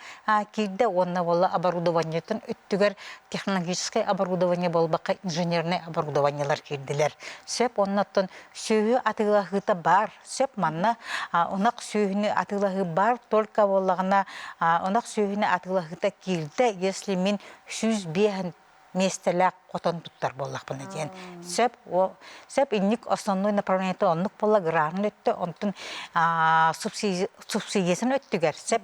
киирдэ уонна буолла оборудованиетын өттүгэр технологическай оборудование буолбакка инженернай оборудованиелар киирдилэр сөп уонна оттон сүөһү атыылаһыыта баар сөп манна ынах сүөһүнү атыылаһыы баар только буоллаҕына ынах сүөһүнү атыылаһыыта киирдэ если мин 105 миэстэлээх хотон туттар буоллахпына диэн сөп сөп инник основной направлениета оннук буолла гранын өттө онтун субсидиятын өттүгэр сөп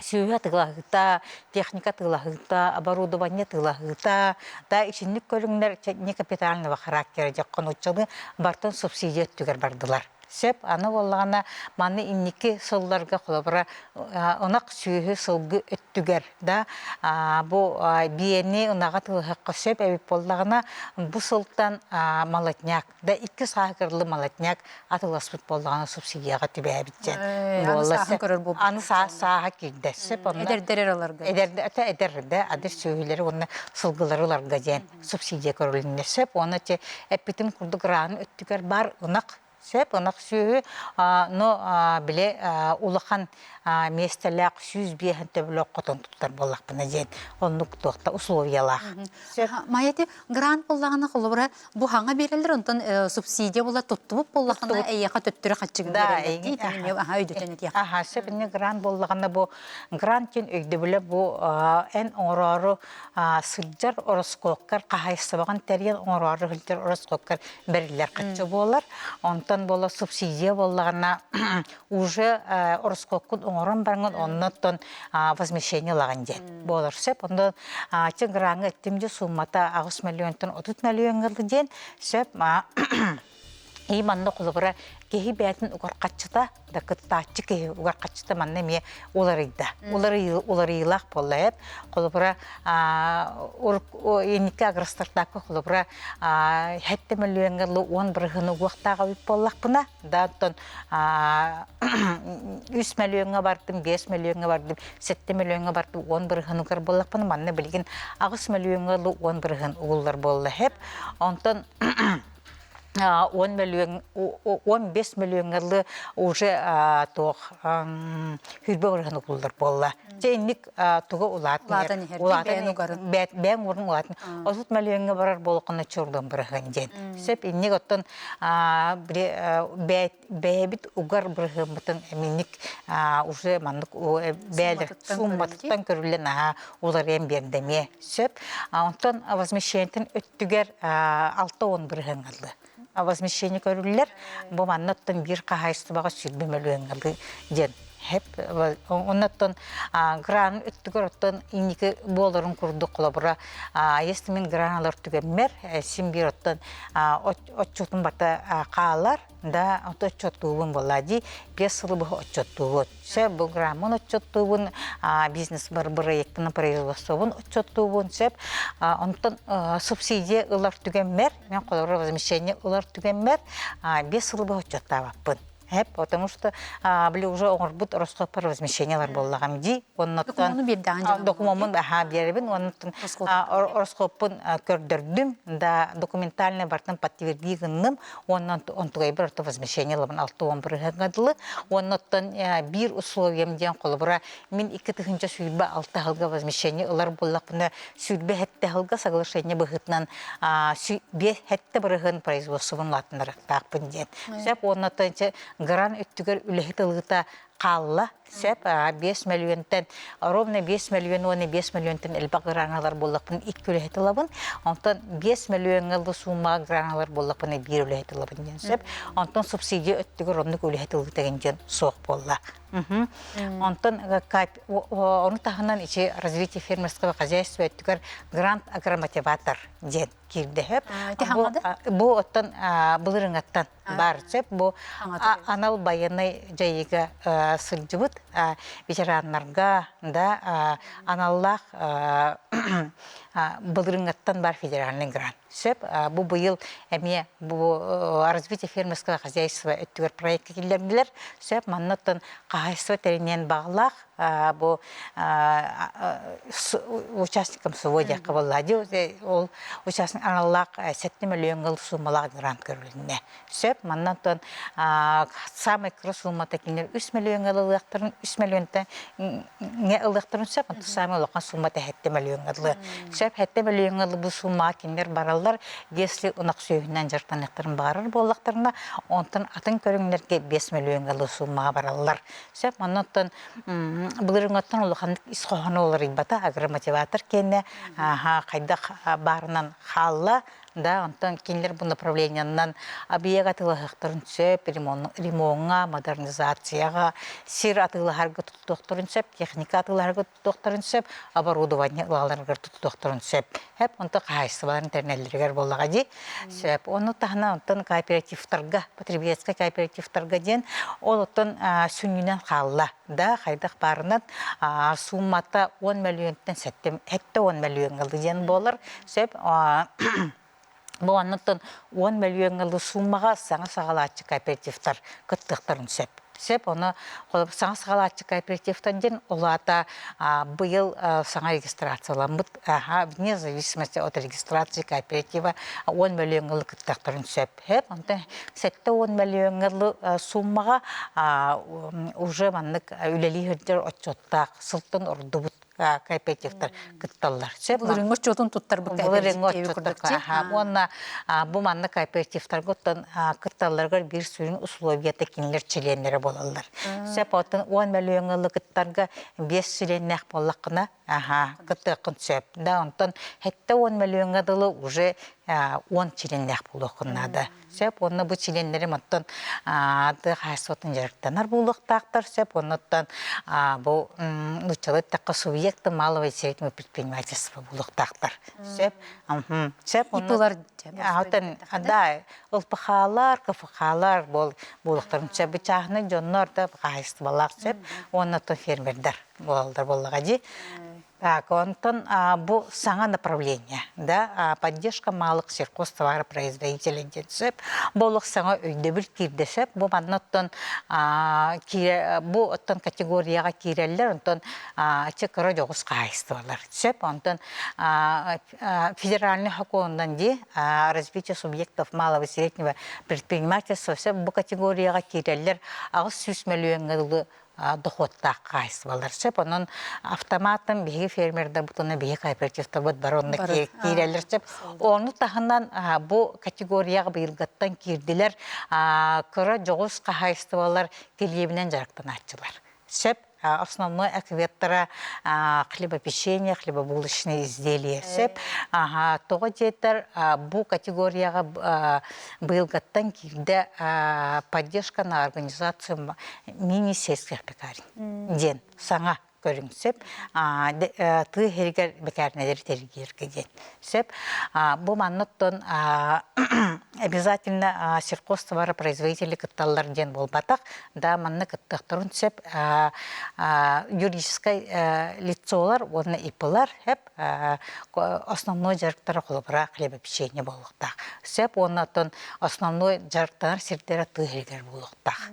сүөһү атыылаһыыта техника атыылаһыыта оборудование атыылаһыыта да итинник көрүҥнэр не капитального характера дьэ нууччалыы бартын субсидия өттүгэр бардылар сөп аны буоллаҕына маны инники сылларга холобура ынах сүөһү сылгы өттүгэр да бу биэни ынаҕа тылыһыахха сөп эбит буоллаҕына бу сылтан молодняк да икки сааһыгарлы молодняк атыыласпыт буоллаҕына субсидияҕа түбээбит диэн буолла аны сааһа киирдэ сөп онно эдэрдэр ыларга эдэр да адыр сүөһүлэри уонна сылгылары ыларга диэн субсидия көрүлүннэ сөп уонна эппитим курдук раан өттүгэр бар ынах сөп ынах сүөһү но бile улахан миэстэлээх 105 төбөлөөх хотон туттар буоллахпына диэн оннук туохта условиялаах Майати грант буоллаҕына холобура бу хаҥа биэрэллэр онтон субсидия була туттубут буоллахына эйиэхэ төттөрү хаччыгын биэрэллэр дии аха өйдөтөн этиэх аха сөп инне грант буоллаҕына бу грант диэн өйдөбүлэ бу эн оҥороору сылдьар ороскуоккар хаһаайыстыбаҕын тэрийэн оҥороору сылдьар ороскуоккар бэриллэр хаччы буолар. Онтон буола субсидия буоллаҕына уже ороскуоккун оҥорон бараҥын оннуттан возмещение ылаҕын диэн буолар сөп. Онно чы граҥҥа эттим дьэ суммата 8 миллионтан 30 миллион диэн сөп. И манна холобура киһи бэйэтин угар хаччыта да кыттааччы киһи угар хаччыта манна эмиэ уларыйда. Уларыйыылаах буолла эп. Холобура инники агростартапка холобура 7 миллионга 10 бырыһыны угуохтаах эбит буоллахпына, да оттон 3 миллионга бардым, 5 миллионга бардым, 7 миллионга бардым, 10 бырыһын угар буоллахпына, манна билигин 8 миллионга 10 бырыһын угуллар буолла эп. Онтон. 10 мөлүйүөн 15 мөлүйүөҥҥэ уже туох хүрбэ бырыһын угуллар буолла. Дьэ инник туга улаатан иһэр. Улаатан бэйэҥ угарын улаатан. 30 мөлүйүөҥҥэ барар буолуоххуна чордон бырыһын диэн. Сөп инник оттон бэйэбит угар бырыһыаммытын эминник уже маннык бээлэр суумматыттан көрүллэн аһаа уларыйан биэрдэмиэ сөп. Онтон возмещениетын өттүгэр 60 бырыһыаҥҥалыы возмещение көрүллэр. Бу манна оттон биир хаһаайыстыбаҕа 20 мөлүйүөҥҥалыы диэн хэп. Оннуттан гран өттүгэр оттон инники буоларын курдук холобура если мин гран алар түгэммэр син биир оттон отчуотун барта хаалар да отчуоттуубун буолла дии 5 сылы быһа отчуоттуубут сөп бу граммын отчуоттуубун бизнес бырайыактын производствобун отчуоттуубун сөп онтон субсидия ылар түгэммэр мен холобура возмещение ылар түгэммэр 5 сылы быһа отчуоттаабаппын Эп, потому что били уже оҥорбут расходпар возмещениелар буоллаҕым дии. Оннуттан докумуоммун аха биэрэбин, оннуттан ороскуоппун көрдөрдүм, да документальный бартын подтверди гынным, оннан онтугайбар орто возмещение ылабын 60 бырыһыаҥҥа дылы. Оннуттан биир условием диэн холобура мин 2026 сылга возмещение ылар буоллахпына 27 сылга соглашение быһыытынан 5 бырыһыан производствобун улаатыннарыахтаахпын диэн. Сөп уонна гран өттүгэр үлэһит ылыыта хаалла. Сөп 5 мөлүйүөнтэн ровно 5 мөлүйүөн уонна 5 мөлүйүөнтэн элбэх граналар буоллахпын икки үлэһит ылабын. Онтон 5 мөлүйүөҥҥэ ылы суумаҕа граналар буоллахпына биир үлэһит ылабын диэн сөп. Онтон субсидия өттүгэр оннук үлэһит ылыыта диэн суох буолла. Онтон ону таһынан ичи развитие фермерского хозяйства өттүгэр грант агромотиватор диэн киирдэ сөп. Бу оттон былырыҥаттан баар сөп. Бу анал байыаннай дьайыыга сылдьыбыт ветераннарга да аналлаах былырыҥаттан бар федеральный грант. Сөп. Бу быйыл эмиэ бу развитие фермерского хозяйства өттүгэр проекка киллэрдилэр. Сөп. Манна оттон хаһаайыстыба тэриниэн баҕалаах бу участникам СВО диэххэ буолла дии ол участник аналлаах 7 мөлүйүөн суумалаах грант көрүлүннэ. Сөп, манна оттон самый кыра суумата кинилэр 3 мөлүйүөҥҥэ ылыахтарын 3 мөлүйүөнтэн ылыахтарын сөп, онтон самый улахан суумата 7 мөлүйүөҥҥэ ылыа. Сөп, 7 мөлүйүөҥҥэ ылы бу суумаҕа кинилэр бараллар, если ынах сүөһүнэн дьарыктаныахтарын баҕарар буоллахтарына, онтон атын көрүҥнэргэ 5 мөлүйүөҥҥэ ылы суумаҕа бараллар. Сөп, онон оттон былырыҥҥыттан улаханнык ис хоһооно уларыйбата, агромотиватор киэнэ хайдах баарынан хаалла, да, онтон кинилэр бу направлениеннан объект атыылаһыахтарын сөп, ремоҥҥа, модернизацияҕа, сир атыылаһарга туттуохтарын сөп, техника атыылаһарга туттуохтарын сөп, оборудование ылаларыгар туттуохтарын сөп. Сөп, онтон хаһаайыстыбаларын тэринэллэригэр буоллаҕа дии. Сөп. Ону таһынан онтон кооперативтарга, потребительскай кооперативтарга диэн ол оттон сүнньүнэн хаалла. Да, хайдах баарынан суммата 10 мөлүйүөнтэн 70 мөлүйүөҥҥэ диэн буолар. Сөп. Бу оннуттан 10 мөлүйүөҥҥэ ылыы сууммаҕа саҥа саҕалааччы кооперативтар кыттыахтарын сөп. Сөп, ону холобур саҥа саҕалааччы кооперативтар диэн ол аата быйыл саҥа регистрацияламмыт, вне зависимости от регистрации кооператива 10 мөлүйүөҥҥэ ылыы кыттыахтарын сөп. Сөп, онтон 70 мөлүйүөҥҥэ ылыы сууммаҕа уже маннык үлэлии сылдьар отчуоттаах сылтан ордубут кооперативтар кытталлар. Сөп Былырыҥҥы отчуотун туттарбыт Былырыҥҥы отчуоттарга уонна бу манна кооперативтарга оттон кытталларыгар биир сүрүн условията кинилэр чилиэннэрэ буолаллар. Сөп оттон 10 мөлүйүөҥҥэ ылы кыттарга 5 чилиэннээх буоллаххына аха кыттыаххын сөп. Да онтон 70 мөлүйүөҥҥэ дылы уже 10 чилиэннээх буолуоххун наада. Сөп уонна бу чилиэннэрим оттон тыа хаһаайыстыбатын дьарыктанар буолуохтаахтар сөп оннуттан бу нууччалыы эттэххэ субъекты малого и среднего предпринимательства буолуохтаахтар сөп сөп ИПлар оттон да ЛПХлар КФХлар буолуохтарын сөп чааһынай дьоннор да хаһаайыстыбалаах сөп уонна оттон фермердэр буолаллар буоллаҕа дии. Так, онтон бу саҥа направление, да, поддержка малых сельхозтоваропроизводителей диэн сөп. Бу олох саҥа өйдөбүл киирдэ сөп. Бу манна оттон бу оттон категорияҕа киирэллэр, онтон кыра дьоҕус хаһаайыстыбалар сөп. Онтон федеральный сокуонунан дии развитие субъектов малого и среднего предпринимательства сөп бу категорияҕа киирэллэр 800 мөлүйүөҥҥэ дылы дохуоттаах хаһаайыстыбалар сөп. Онон автоматом биһиги фермердэрбит уонна биһиги кооперативтарбыт бары онно киирэллэр сөп. Ону таһынан бу категорияҕа быйылгыттан киирдилэр кыра дьоҕус хаһаайыстыбалар килиэбинэн дьарыктанааччылар. Сөп. Основной акветтара хлебопечение, хлебобулочные изделия. Сөп. Тоҕо диэтэр бу категорияҕа быйылгыттан киирдэ поддержка на организацию мини-сельских пекарен диэн саҥа көрүҥ сөп тыа иһигэр бэкээринэлэри тэрийэргэ диэн сөп бу манныттан обязательно сельхозтоваропроизводители кытталлар диэн буолбатах да манна кыттыахтарын сөп юридическай лицолар уонна ИПлар сөп основной дьарыктара холобура хлебопечение буолуохтаах сөп уонна оттон основной дьарыктанар сирдэрэ тыа иһигэр буолуохтаах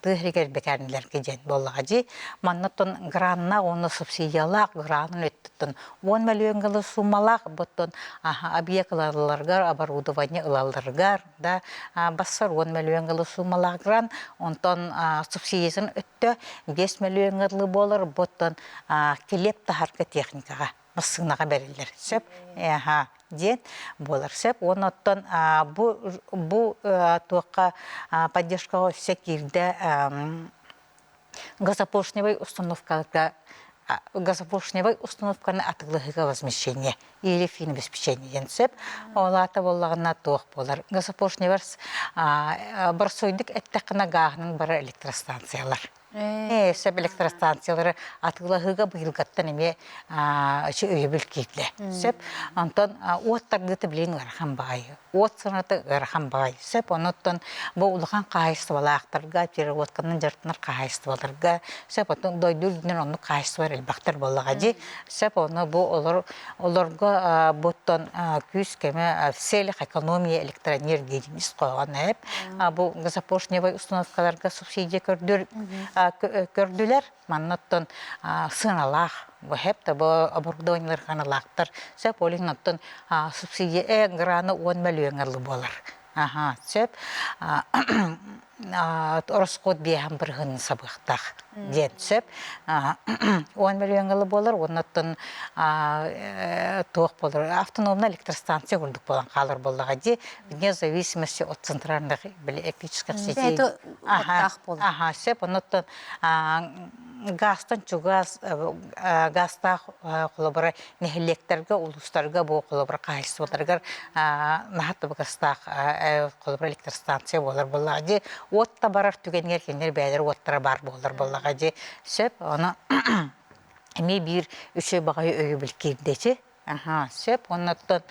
тыа иһигэр бэкээринэлэргэ диэн буоллаҕа дии манна оттон граннаах уонна субсидиялаах гранын өттүттэн 10 мөлүйүөн гылы суммалаах оттон объект ылалларыгар оборудование ылалларыгар да бассар 10 мөлүйүөн гылы суммалаах грант онтон субсидиятын өттө 5 мөлүйүөн гылы буолар оттон килиэп таһарга техникаҕа массыынаҕа бэриллэр сөп диэн буолар сөп уонна оттон бу бу туохха поддержкаҕа өссө киирдэ газопоршневой установкаларга газопоршневой установканы атыылаһыыга возмещение или финобеспечение диэн сөп ол аата буоллаҕына туох буолар газопоршневар боросуойдук эттэххинэ гааһынан барар электростанциялар сөп электростанциялары атыылаһыыга быйылгаттан эмиэ өйөбүл киирдэ. Сөп. Онтон уот тардыыта билигин ыарахан баҕайы. Уот сыаната ыарахан баҕайы. Сөп. Онуттан бу улахан хаһаайыстыбалаахтарга, переработканан дьарыктанар хаһаайыстыбаларга, сөп. Оттон дойду үрдүнэн оннук хаһаайыстыбалар элбэхтэр буоллаҕа дии. Сөп. Ону бу олор олорго буттан күүс-көмө в целях экономии электроэнергии диэн ис хоһоон эп. Бу газопоршневой установкаларга субсидия көрдүр көрдүлэр. Манна оттон сыаналаах бу хэп да бу оборудованиелар ханалаахтар. Сөп ол иһин оттон субсидия граны 10 мөлүйүөн ылы буолар. Аха, сөп. Ороскуот биэһэн бырыһын сабыахтаах диэн сөп. 10 мөлүйүөн ылы буолар, оннуттан туох буолар, автономная электростанция курдук буолан хаалар буоллаҕа дии, вне зависимости от центральных электрических сетей. Аха, сөп, оннуттан газтан чугас газтаах холобура нэһилиэктэргэ, улуустарга бу холобура хаһаайыстыбаларыгар наһаа табыгастаах холобура электростанция буолар буоллаҕа дии. Уот да барар түгэнигэр кинилэр бэйэлэрэ уоттара баар буолар буоллаҕа дии. Сөп, ону эмиэ биир үчүгэй баҕайы өйөбүл киирдэ Аха, сөп. Оннуттан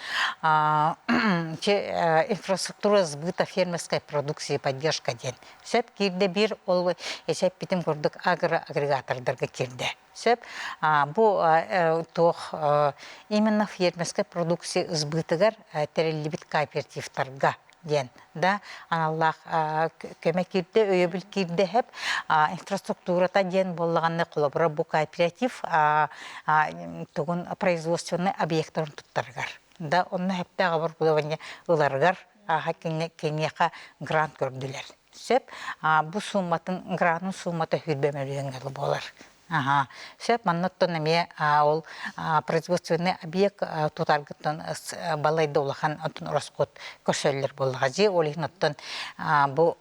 инфраструктура сбыта фермерской продукции поддержка диэн. Сөп киирдэ биир ол эппитим курдук агроагрегатордарга киирдэ. Сөп. Бу туох именно фермерской продукция сбытыгар тэриллибит кооперативтарга диэн да аналлаах көмө киирдэ, өйөбүл киирдэ хэп инфраструктурата диэн буоллаҕына холобура бу кооператив тугун производственный объектарын туттарыгар да онно хэптээх оборудование ыларыгар ааха киниэхэ грант көрдүлэр сөп бу сумматын гранын суммата 20 мөлүйүөн буолар. Аха, сөп манныттан эмиэ ол производственный объект тутаргыттан балайда улахан оттон ороскуот көрсөллөр буоллаҕа дии. Ол иһин оттон бу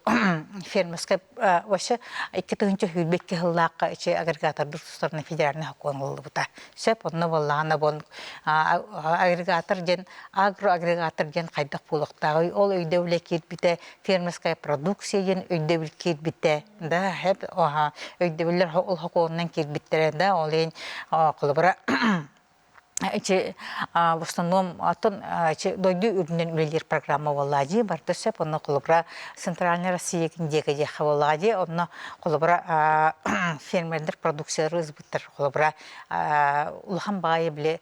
фермерскай вообще 2022 сыллаахха ичи агрегатордур тустарына федеральный сокуон ылыллыбыта. Сөп, онно буоллаҕына бу агрегатор диэн агроагрегатор диэн хайдах буолуохтааҕый ол өйдөбүлэ киирбитэ фермерская продукция диэн өйдөбүл киирбитэ да хэп өйдөбүллэр ол сокуонунан киирбиттэрэ да ол иһин холобура. Ити в основном оттон дойду үрдүнэн үлэлиир программа буоллаа дии барыта сөп онно холобура Центральная Россия диэки диэххэ буоллаҕа дии онно холобура фермердэр продукциялары ызбыттар холобура улахан баҕайы били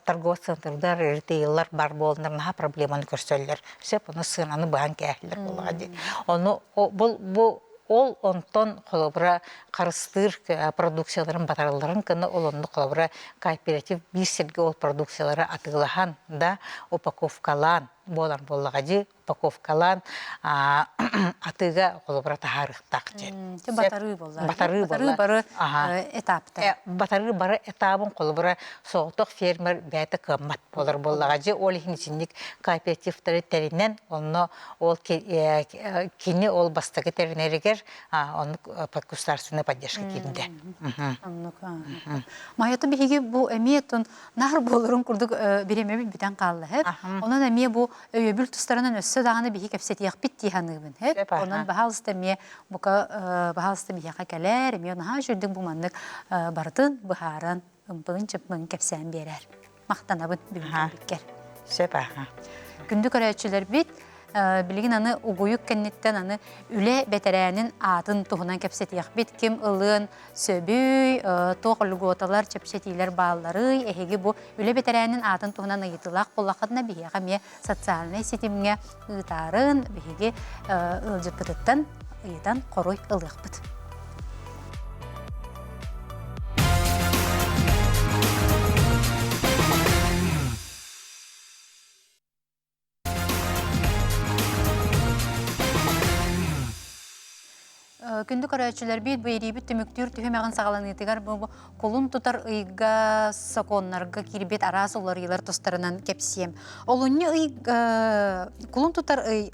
торговый центрдар ритейллар бар буоланнар наһаа проблеманы көрсөллөр сөп ону сыананы быһан кээһэллэр буоллаҕа дии ону бу бу ол онтон холобура харыстыыр продукцияларын батаралларын гына ол онно холобура кооператив биир сиргэ ол продукциялары атыылаһан да упаковкалаан буолар буоллаҕа дии упаковкалаан атыыга холобура таһаарыахтаах диэн. Батарыы буолла. Батарыы буолла. бары этаптар. Батарыы бары этабын холобура соҕотох фермер бэйэтэ кыаммат буолар буоллаҕа дии ол иһин итинник кооперативтары тэринэн онно ол кини ол бастакы тэринэригэр оннук государственная поддержка киирдэ. Оннук. Майата биһиги бу эмиэ тун наар буоларын курдук бириэмэбит бүтэн хаалла хэп. Онон эмиэ бу өйөбүл тустарынан өссө даҕаны биһи кэпсэтиэхпит дии саныыбын хэп. Онон баһаалыста эмиэ бука баһаалыста биһиэхэ кэлээр, эмиэ наһаа үчүгдүк бу маннык барытын быһааран ымпыгын-чымпыгын кэпсээн биэрээр. Махтанабын бүгүн Сөп аха. Күндү көрөөччүлэрбит, билигин аны угуйук кэнниттэн аны үлэ бэтэрээнин аатын туһунан кэпсэтиэхпит. Ким ылыан сөбүй, туох льготалар, чэпчэтиилэр баалларый, эһиги бу үлэ бэтэрээнин аатын туһунан ыйытыылаах буоллаххытына биһиэхэ эмиэ социальнай ситимҥэ ыытаарын биһиги ыалдьыппытыттан ыйытан хоруй ылыахпыт. Күндү көрөөччүлэрбит, биэриибит түмүктүүр түһүмэҕин саҕаланыытыгар бу кулун тутар ыйга сокуоннарга киирбит араас уларыйыылар тустарынан кэпсиэм. Олунньу ый кулун тутар ый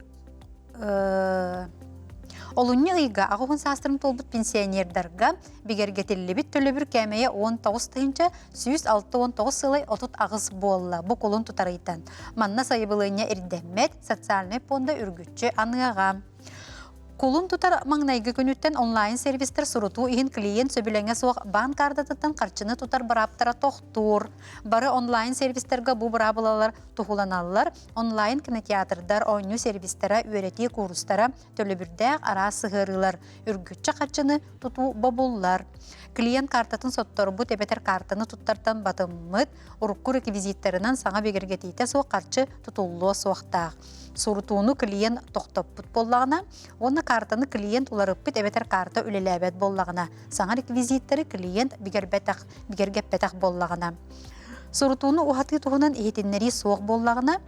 Олунньу ыйга аҕыһын саастарын туолбут пенсионердарга бигэргэтиллибит төлөбүр кээмэйэ 19 169 сылай 38 буолла. Бу кулун тутар ыйтан. Манна сайыбылыанньа ирдэммэт, социальнай пуонда үргүччү аныаҕа. Кулун тутар маҥнайгы күнүттэн онлайн-сервистэр сурутуу иһин клиент сөбүлэҥэ суох баан каартатыттан харчыны тутар бырааптара тохтуур. Бары онлайн-сервистэргэ бу быраабылалар туһуланаллар. Онлайн кинотеатрдар, оонньуу сервистэрэ, үөрэтии куурустара, төлөбүрдээх араас сыһыарыылар, үргүччэ харчыны тутуу бобуллар. Клиент картатын сотторбут эбэтэр картаны туттартан батыммыт, урукку реквизиттарынан саҥа бигэргэтиитэ суох харчы тутуллуо суохтаах. Сурутууну клиент тохтоппут буоллаҕына уонна картаны клиент уларыппыт эбэтэр карта үлэлээбэт буоллаҕына, саҥа реквизиттары клиент бигэрбэтэх, бигэргэппэтэх буоллаҕына. Сурутууну уһатыы туһунан иһитиннэрии суох буоллаҕына,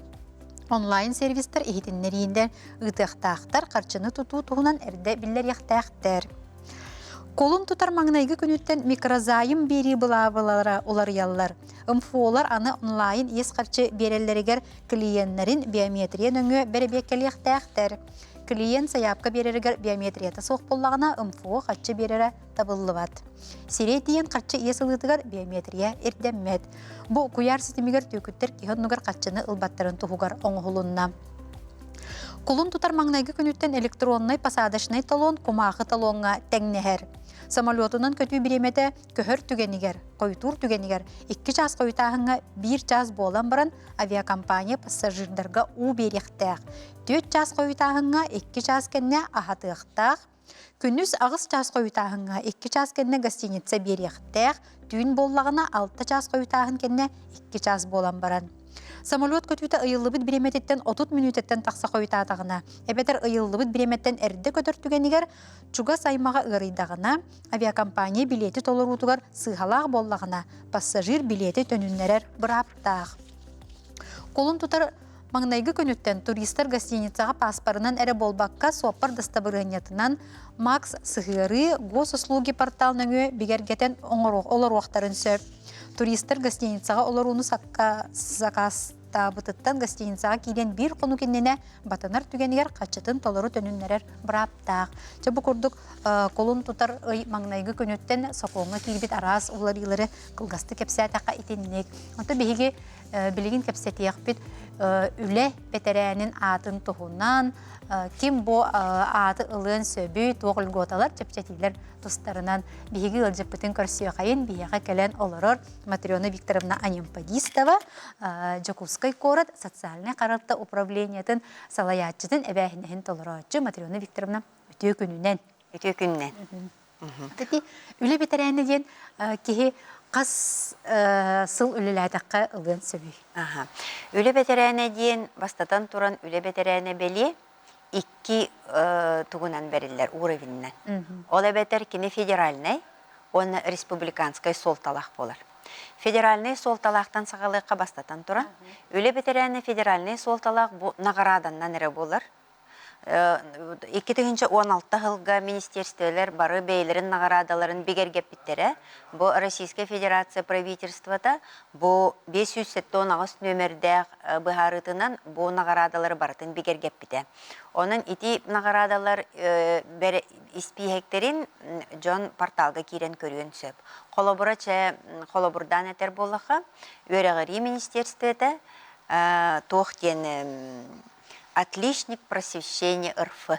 онлайн-сервистэр иһитиннэриинэн ыытыахтаахтар, харчыны тутуу туһунан эрдэ биллэриэхтээхтэр. Кулун тутар маҥнайгы күнүттэн микрозайм биэрии былаабылара уларыйаллар. МФОлар аны онлайн иэс харчы биэрэллэригэр клиеннэрин биометрия нөҥүө бэрэбиэркэлиэхтээхтэр. Клиент сайаапка биэрэригэр биометрията суох буоллаҕына, МФО харчы биэрэрэ табыллыбат. Сирэй тиийэн харчы иэс ылыытыгар биометрия ирдэммэт. Бу куйаар ситимигэр түөкүттэр киһи оннугар харчыны ылбаттарын туһугар оҥоһулунна. Кулун тутар маҥнайгы күнүттэн электроннай посадочнай талон кумаахы талоҥҥа тэҥнэһэр. Самолетунан көтүү бириэмэтэ көһөр түгэнигэр, хойутуур түгэнигэр 2 чаас хойутааһыҥҥа 1 чаас буолан баран авиакомпания пассажирдарга уу биэриэхтээх. 4 чаас хойутааһыҥҥа 2 чаас кэннэ аһатыахтаах. Күнүс 8 чаас хойутааһыҥҥа 2 чаас кэннэ гостиница биэриэхтээх, түүн буоллаҕына 6 чаас хойутааһын кэннэ 2 чаас буолан баран. Самолет көтүүтэ ыйыллыбыт бириэмэтиттэн 30 мүнүүтэттэн тахса хойутаатаҕына, эбэтэр ыйыллыбыт бириэмэттэн эрдэ көтөр түгэнигэр чугас аймаҕа ыарыйдаҕына, авиакомпания билиэти толоруутугар сыыһалаах буоллаҕына, пассажир билиэти төнүннэрэр бырааптаах. Кулун тутар Маҥнайгы күнүттэн туристар гостиницаҕа пааспарынан эрэ буолбакка, суоппар дастабырыанньатынан Макс сыһыарыы госуслуги портал нөҥүө бигэргэтэн олоруохтарын сөп. Туристар гостиницаҕа олорууну сакаастаабытыттан гостиницаҕа киирэн биир хонук иннинэ батынар түгэнигэр хаччытын толору төнүннэрэр бырааптаах. Чэ бу курдук кулун тутар ый маҥнайгы күнүттэн сокуоҥҥа киирбит араас уларыылары кылгастык кэпсээтэххэ итинник. Онтон биһиги билигин кэпсэтиэхпит. үлэ бэтэрээнин аатын туһунан, ким бу ааты ылыан сөбүй, туох льготалар, чэпчэтиилэр тустарынан биһиги ыалдьыппытын көрсүөхэйин, биһиэхэ кэлэн олорор Матрена Викторовна Анемподистова, Дьокуускай куорат социальнай харалта управлениетын салайааччытын эбээһинэһин толорооччу Матрена Викторовна үтүө күнүнэн. Үтүө күнүнэн. Ити үлэ бэтэрээнэ диэн киһи хас сыл үлэлээтэххэ ылыан сөбүй? Аха. Үлэ бэтэрээнэ диэн бастатан туран үлэ бэтэрээнэ бэлиэ икки тугунан бэриллэр уровенынан. Ол эбэтэр кини федеральнай уонна республиканскай суолталаах буолар. Федеральнай суолталаахтан саҕалыахха бастатан туран, үлэ бэтэрээнэ федеральнай суолталаах бу наҕарааданнан эрэ буолар. 2016 сылга министерстволар бары бэйэлэрин наҕараадаларын бигэргэппиттэрэ. Бу Российскай Федерация правительствота бу 578 нүөмэрдээх быһаарыытынан бу наҕараадалары барытын бигэргэппитэ. Онон ити наҕараадалар испииһэктэрин дьон порталга киирэн көрүөн сөп. Холобура, чэ, холобурдаан этэр буоллахха, үөрэҕирии министерствота туох диэн Отличник просвещения РФ.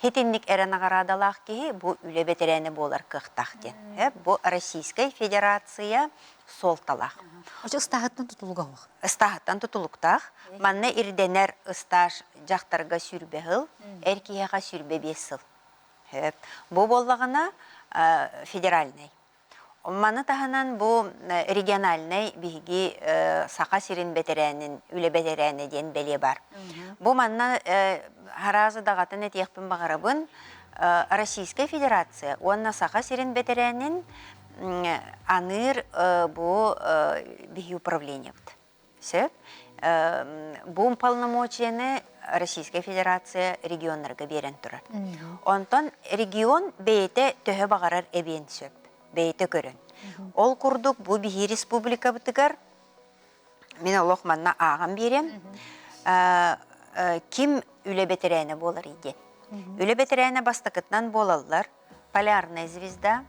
Итинник эрэ наҕараадалаах киһи бу үлэ бэтэрээнэ буолар кыахтаах диэн. Бу Российскай Федерация суолталаах. Очо ыстааһыттан тутулуга суох. Ыстааһыттан тутулуктаах. Манна ирдэнэр ыстааж дьахтарга сүүрбэ сыл, эр киһиэхэ 25 сыл. Бу буоллаҕына федеральнай. Маны таһынан бу региональнай биһиги Саха сирин бэтэрээнин, үлэ бэтэрээнэ диэн бэлиэ баар. Бу манна хараазы даҕатын этиэхпин баҕарабын, Российскай Федерация уонна Саха сирин бэтэрээнин аныыр бу биһи управлениебыт. Сөп. Бу полномочияны Российская Федерация регионнарга биэрэн турар. Онтон регион бэйэтэ төһө баҕарар эбиэн сөп, бэйэтэ көрөн. Ол курдук бу биһи республикабытыгар мин олох манна ааҕан биэриэм. Ким үлэ бэтэрээнэ буоларый диэн. Үлэ бэтэрээнэ бастакытынан буолаллар Полярная звезда,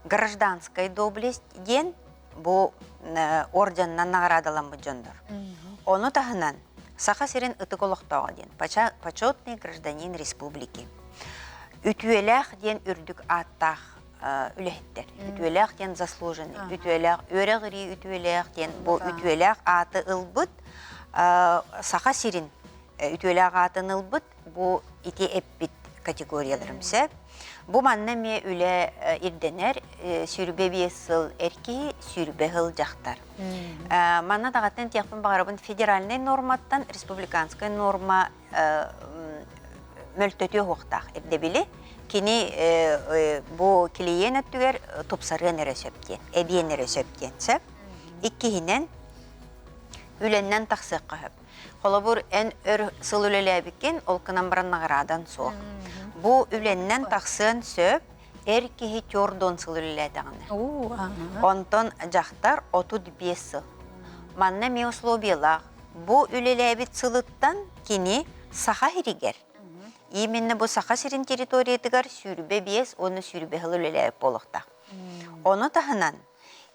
Гражданская доблесть диэн бу орденынан наҕараадаламмыт дьоннор. Ону таһынан Саха сирин ытык олохтооҕо диэн почетный гражданин республики. Үтүөлээх диэн үрдүк ааттаах үлэһиттэр. Үтүөлээх диэн заслуженный, үтүөлээх үөрэҕирии үтүөлээх диэн бу үтүөлээх ааты ылбыт Саха сирин үтүөлээх аатын ылбыт бу ити эппит категорияларым сөп. Бу манна эмиэ үлэ ирдэнэр 25 сыл эр киһи, 20 сыл дьахтар. Манна даҕаттан этиэхпин баҕарабын федеральнай норматтан республиканскай норма мөлтөтүө уохтаах ирдэбили кини бу клиент өттүгэр тупсарыан эрэ сөп диэн, эбиэн эрэ сөп диэн сөп. Иккиһинэн, үлэннэн тахсыахха сөп. Холобур, эн өр сыл үлэлээбиккин, ол гынан баран наҕараадан суох. Бу үлэннэн тахсыан сөп, эр киһи төрдүөн сыл үлэлээтэҕинэ. Онтон дьахтар 35 сыл. Манна эмиэ условиялаах. Бу үлэлээбит сылыттан кини Саха сиригэр, именно бу Саха сирин территориятыгар 25 уонна 20 сыл үлэлээбит буолуохтаах. Ону таһынан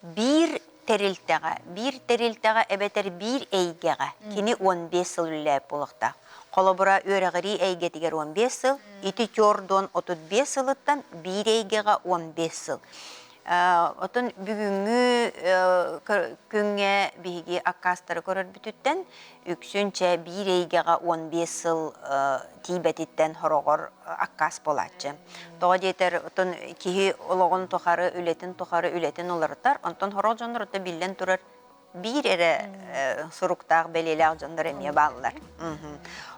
биир тэрилтэҕэ, биир тэрилтэҕэ эбэтэр биир эйгэҕэ кини 15 сыл үлэлээбит буолуохтаах. Холобура, үөрэҕирии эйгэтигэр 15 сыл, ити чордуон 35 сылыттан биир эйгэҕэ 15 сыл. Оттон бүгүҥҥү күҥҥэ биһиги аккаастары көрөрбүтүттэн үксүн чэ биир эйгэҕэ 15 сыл тиийбэтиттэн хороҕор аккаас буолааччы. Тоҕо диэтэр, оттон киһи олоҕун тухары, үлэтин тухары үлэтин уларытар, онтон сорох дьоннор оттон биллэн турар биир эрэ суруктаах, бэлиэлээх дьоннор эмиэ бааллар.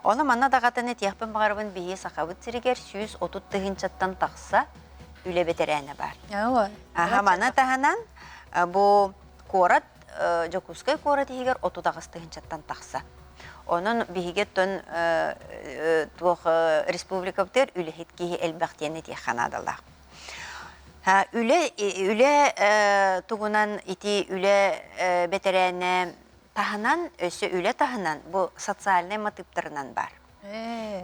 Ону манна даҕатан этиэхпин баҕарабын, биһи Сахабыт сиригэр 130 тыһыынчаттан тахса үлэ бэтэрээнэ баар. Аха, маны таһынан бу куорат Дьокуускай куорат иһигэр 38 тыһыынчаттан тахса. Онон биһиги оттон туох республикабытыгар үлэһит киһи элбэх диэн этиэххэ наадалаах. Үлэ үлэ тугунан ити үлэ бэтэрээнэ таһынан, өссө үлэ таһынан бу социальнай матыыптарынан баар.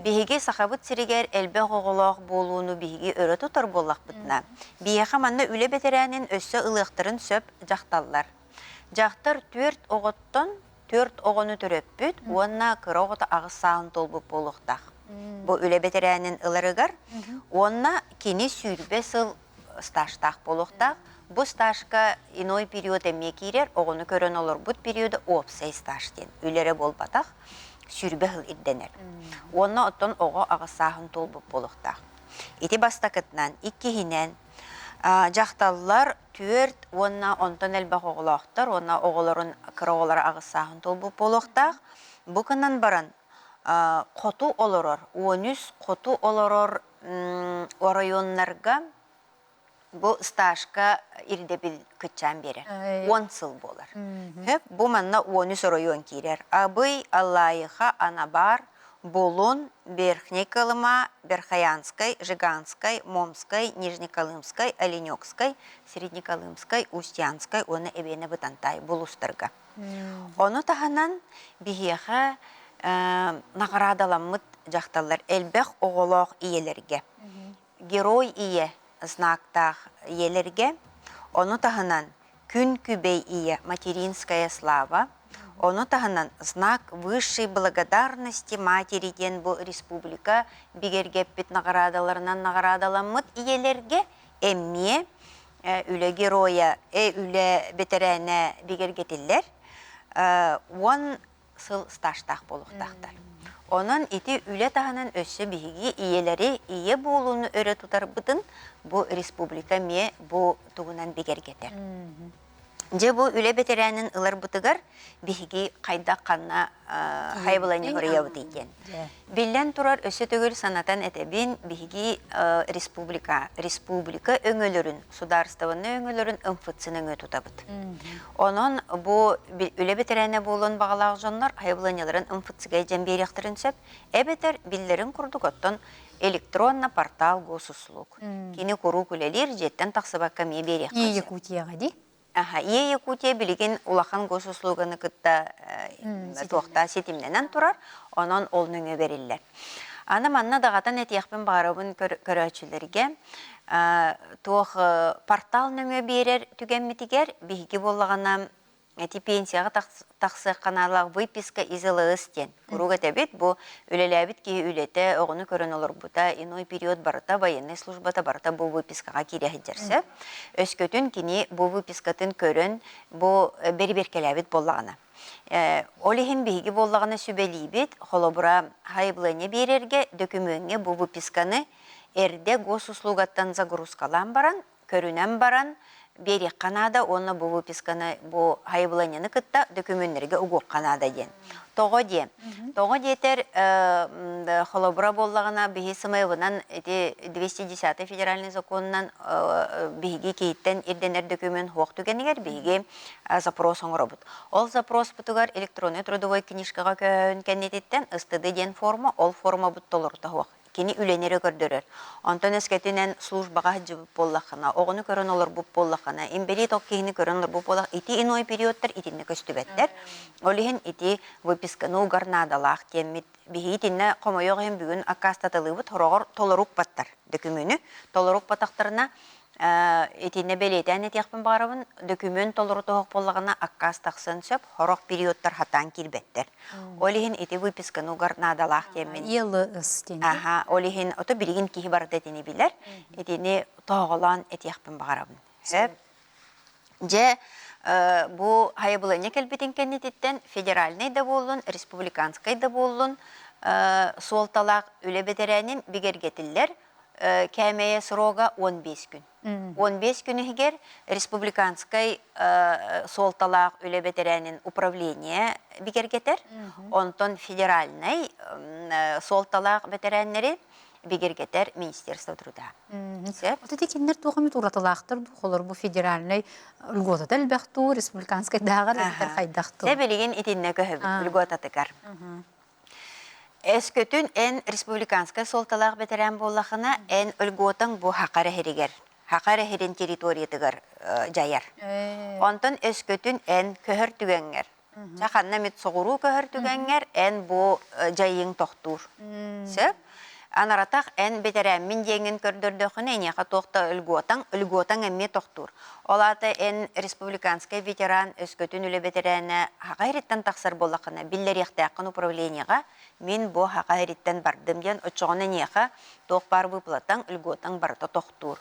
Биһиги Сахабыт сиригэр элбэх оҕолоох буолууну биһиги өрө тутар буоллахпытына, биһиэхэ манна үлэ бэтэрээнин өссө ылыахтарын сөп дьахталлар. Дьахтар түөрт оҕоттон Түөрт оҕону төрөппүт уонна кыра оҕото 8 сааһын туолбут буолуохтаах. Бу үлэ бэтэрээнин ыларыгар уонна кини 20 сыл стажтаах буолуохтаах. Бу стажка иной период эмиэ киирэр, оҕону көрөн олорбут периода уопсай стаж диэн үлэрэ буолбатах, 20 сыл ирдэнэр. Уонна оттон оҕо 8 сааһын туолбут буолуохтаах. Ити бастакытынан, иккиһинэн, дьахталлар түөрт уонна онтон элбэх оҕолоохтор уонна оҕолорун кыра оҕолоро 8 сааһын туолбут буолуохтаах. Бу гынан баран хоту олорор, 13 хоту олорор оройуоннарга бу стажка ирдэбил кыччаан биэрэр. 10 сыл буолар. Хөп, бу манна 13 оройуон киирэр. Абый, Аллайыха, Анабар, Булун, Верхний Колыма, Верхоянскай, Жиганскай, Момскай, Нижнеколымскай, Оленекскай, Среднеколымскай, Устьянскай уонна Эбиэнэ Бытантай булуустарга. Ону таһынан биһиэхэ наҕараадаламмыт дьахталлар элбэх оҕолоох ийэлэргэ Герой ийэ знактаах ийэлэргэ, ону таһынан Күн күбэй ийэ Материнская слава, ону таһынан Знак высшей благодарности матери диэн бу республика бигэргэппит наҕараадаларынан наҕараадаламмыт ийэлэргэ эмиэ үлэ геройа, үлэ бэтэрээнэ бигэргэтиллэр. 10 сыл стажтаах буолуохтаахтар. Онон ити үлэ таһынан өссө биһиги ийэлэри ийэ буолууну өрө тутарбытын бу республика эмиэ бу тугунан бигэргэтэр. Дьэ бу үлэ бэтэрээнин ыларбытыгар биһиги хайдах ханна хайбыланньа хоруйабытый диэн. Биллэн турар, өссө төгүл санатан этэбин, биһиги республика, республика өҥөлөрүн, судаарыстыбаннай өҥөлөрүн МФЦ нөҥүө тутабыт. Онон бу үлэ бэтэрээнэ буолуон баҕалаах дьоннор сайабылыанньаларын МФЦ-га дьэн биэриэхтэрин сөп, эбэтэр биллэрин курдук оттон электронно портал госуслуг. Кини куруук үлэлиир, дьиэттэн тахсыбакка эмиэ биэриэххэ сөп. Якутияҕа дии? Аха, Ийэ Якутия билигин улахан госуслуганы кытта туохта ситимнэнэн турар, онон ол нөҥүө бэриллэр. Аны манна даҕатан этиэхпин баҕарабын көрөөччүлэргэ, туох портал нөҥүө биэрэр түгэммитигэр биһиги буоллаҕына ити пенсияҕа тахсыахха наалаах выписка из ЛС диэн куруук этэбит. Бу үлэлээбит киһи үлэтэ, оҕону көрөн олорбута, иной период барыта, военнай службата барыта бу выпискаҕа киирэ сылдьар сөп. Өскөтүн кини бу выпискатын көрөн, бу бэрибиэркэлээбит буоллаҕына. Ол иһин биһиги буоллаҕына сүбэлиибит, холобура, сайабылыанньа биэрэргэ дөкүмүөҥҥэ бу выписканы эрдэ госуслугаттан загрузкалаан баран, көрүнэн баран биэриэххэ наада уонна бу выписканы бу сайабылыанньаны кытта дөкүмүөннэргэ угуохха наада диэн. Тоҕо диэн? Тоҕо диэтэр холобура буоллаҕына биһи СМЭВынан ити 210 федеральный законунан биһиги киһиттэн ирдэнэр дөкүмүөн суох түгэнигэр биһиги запрос оҥоробут. Ол запроспутугар электронный трудовой книжкаҕа көһөн кэннититтэн СТД диэн форма, ол формабыт толорута суох. Кини үлэни эрэ көрдөрөр. Онтон өскөтүнэн службаҕа сылдьыбыт буоллаххына, оҕону көрөн олорбут буоллаххына, инбэлиит ол киһини көрөн олорбут буоллах, ити иной периодтар итиннэ көстүбэттэр. Ол иһин ити выписканы угар наадалаах диэммит биһиги итиннэ хомойуох иһин бүгүн аккаастаталыыбыт, сороҕор толору укпаттар дөкүмүөнү. Толору укпатахтарына итиннэ бэлиэтээн этиэхпин баҕарабын, дөкүмүөн толору тоһох буоллаҕына аккаас тахсыан сөп, сорох периодтар хатаан киирбэттэр. Ол иһин ити выписканы угар наадалаах диэммин. ЕЛС диэн. Аха, ол иһин ото билигин киһи барыта итини билэр. Итини тоһоҕолоон этиэхпин баҕарабын. Сөп. Дьэ, бу хайабылыанньа кэлбитин кэннититтэн федеральнай да буоллун, республиканскай да буоллун суолталаах үлэ бэтэрээнин бигэргэтиллэр кээмэйэ срога 15 күн. 15 күн иһигэр республиканскай суолталаах үлэ бэтэрээнин управление бигэргэтэр, онтон федеральнай суолталаах бэтэрээннэри бигэргэтэр Министерство труда. Сөп. Вот эти кинилэр туох эмит уратылаахтар дуу, холор бу федеральнай льготата элбэх дуу, республиканскайдааҕар эбэтэр хайдах дуу? Дьэ билигин итиннэ көһөбүт льготатыгар. Өскөтүн эн республиканскай суолталаах бэтэрээн буоллахына, эн льготаҥ бу Хакар эһиригэр, Хакар эһирин территориятыгар дьайар. Онтон өскөтүн эн көһөр түгэҥҥэр, чэ ханна эмит соҕуруу көһөр түгэҥҥэр эн бу дьайыыҥ тохтуур. Сөп? Анаратах эн бэтэрээммин диэҥҥин көрдөрдөххүнэ, эйиэхэ туох да льготаҥ, льготаҥ эмиэ тохтуур. Ол аата эн республиканскай ветеран, өскөтүн үлэ бэтэрээнэ Саха сириттэн тахсар буоллаххына, биллэриэхтээххин управлениеҕа мин бу Саха сириттэн бардым диэн, оччоҕуна эйиэхэ туох баар выплатаҥ, льготаҥ барыта тохтуур.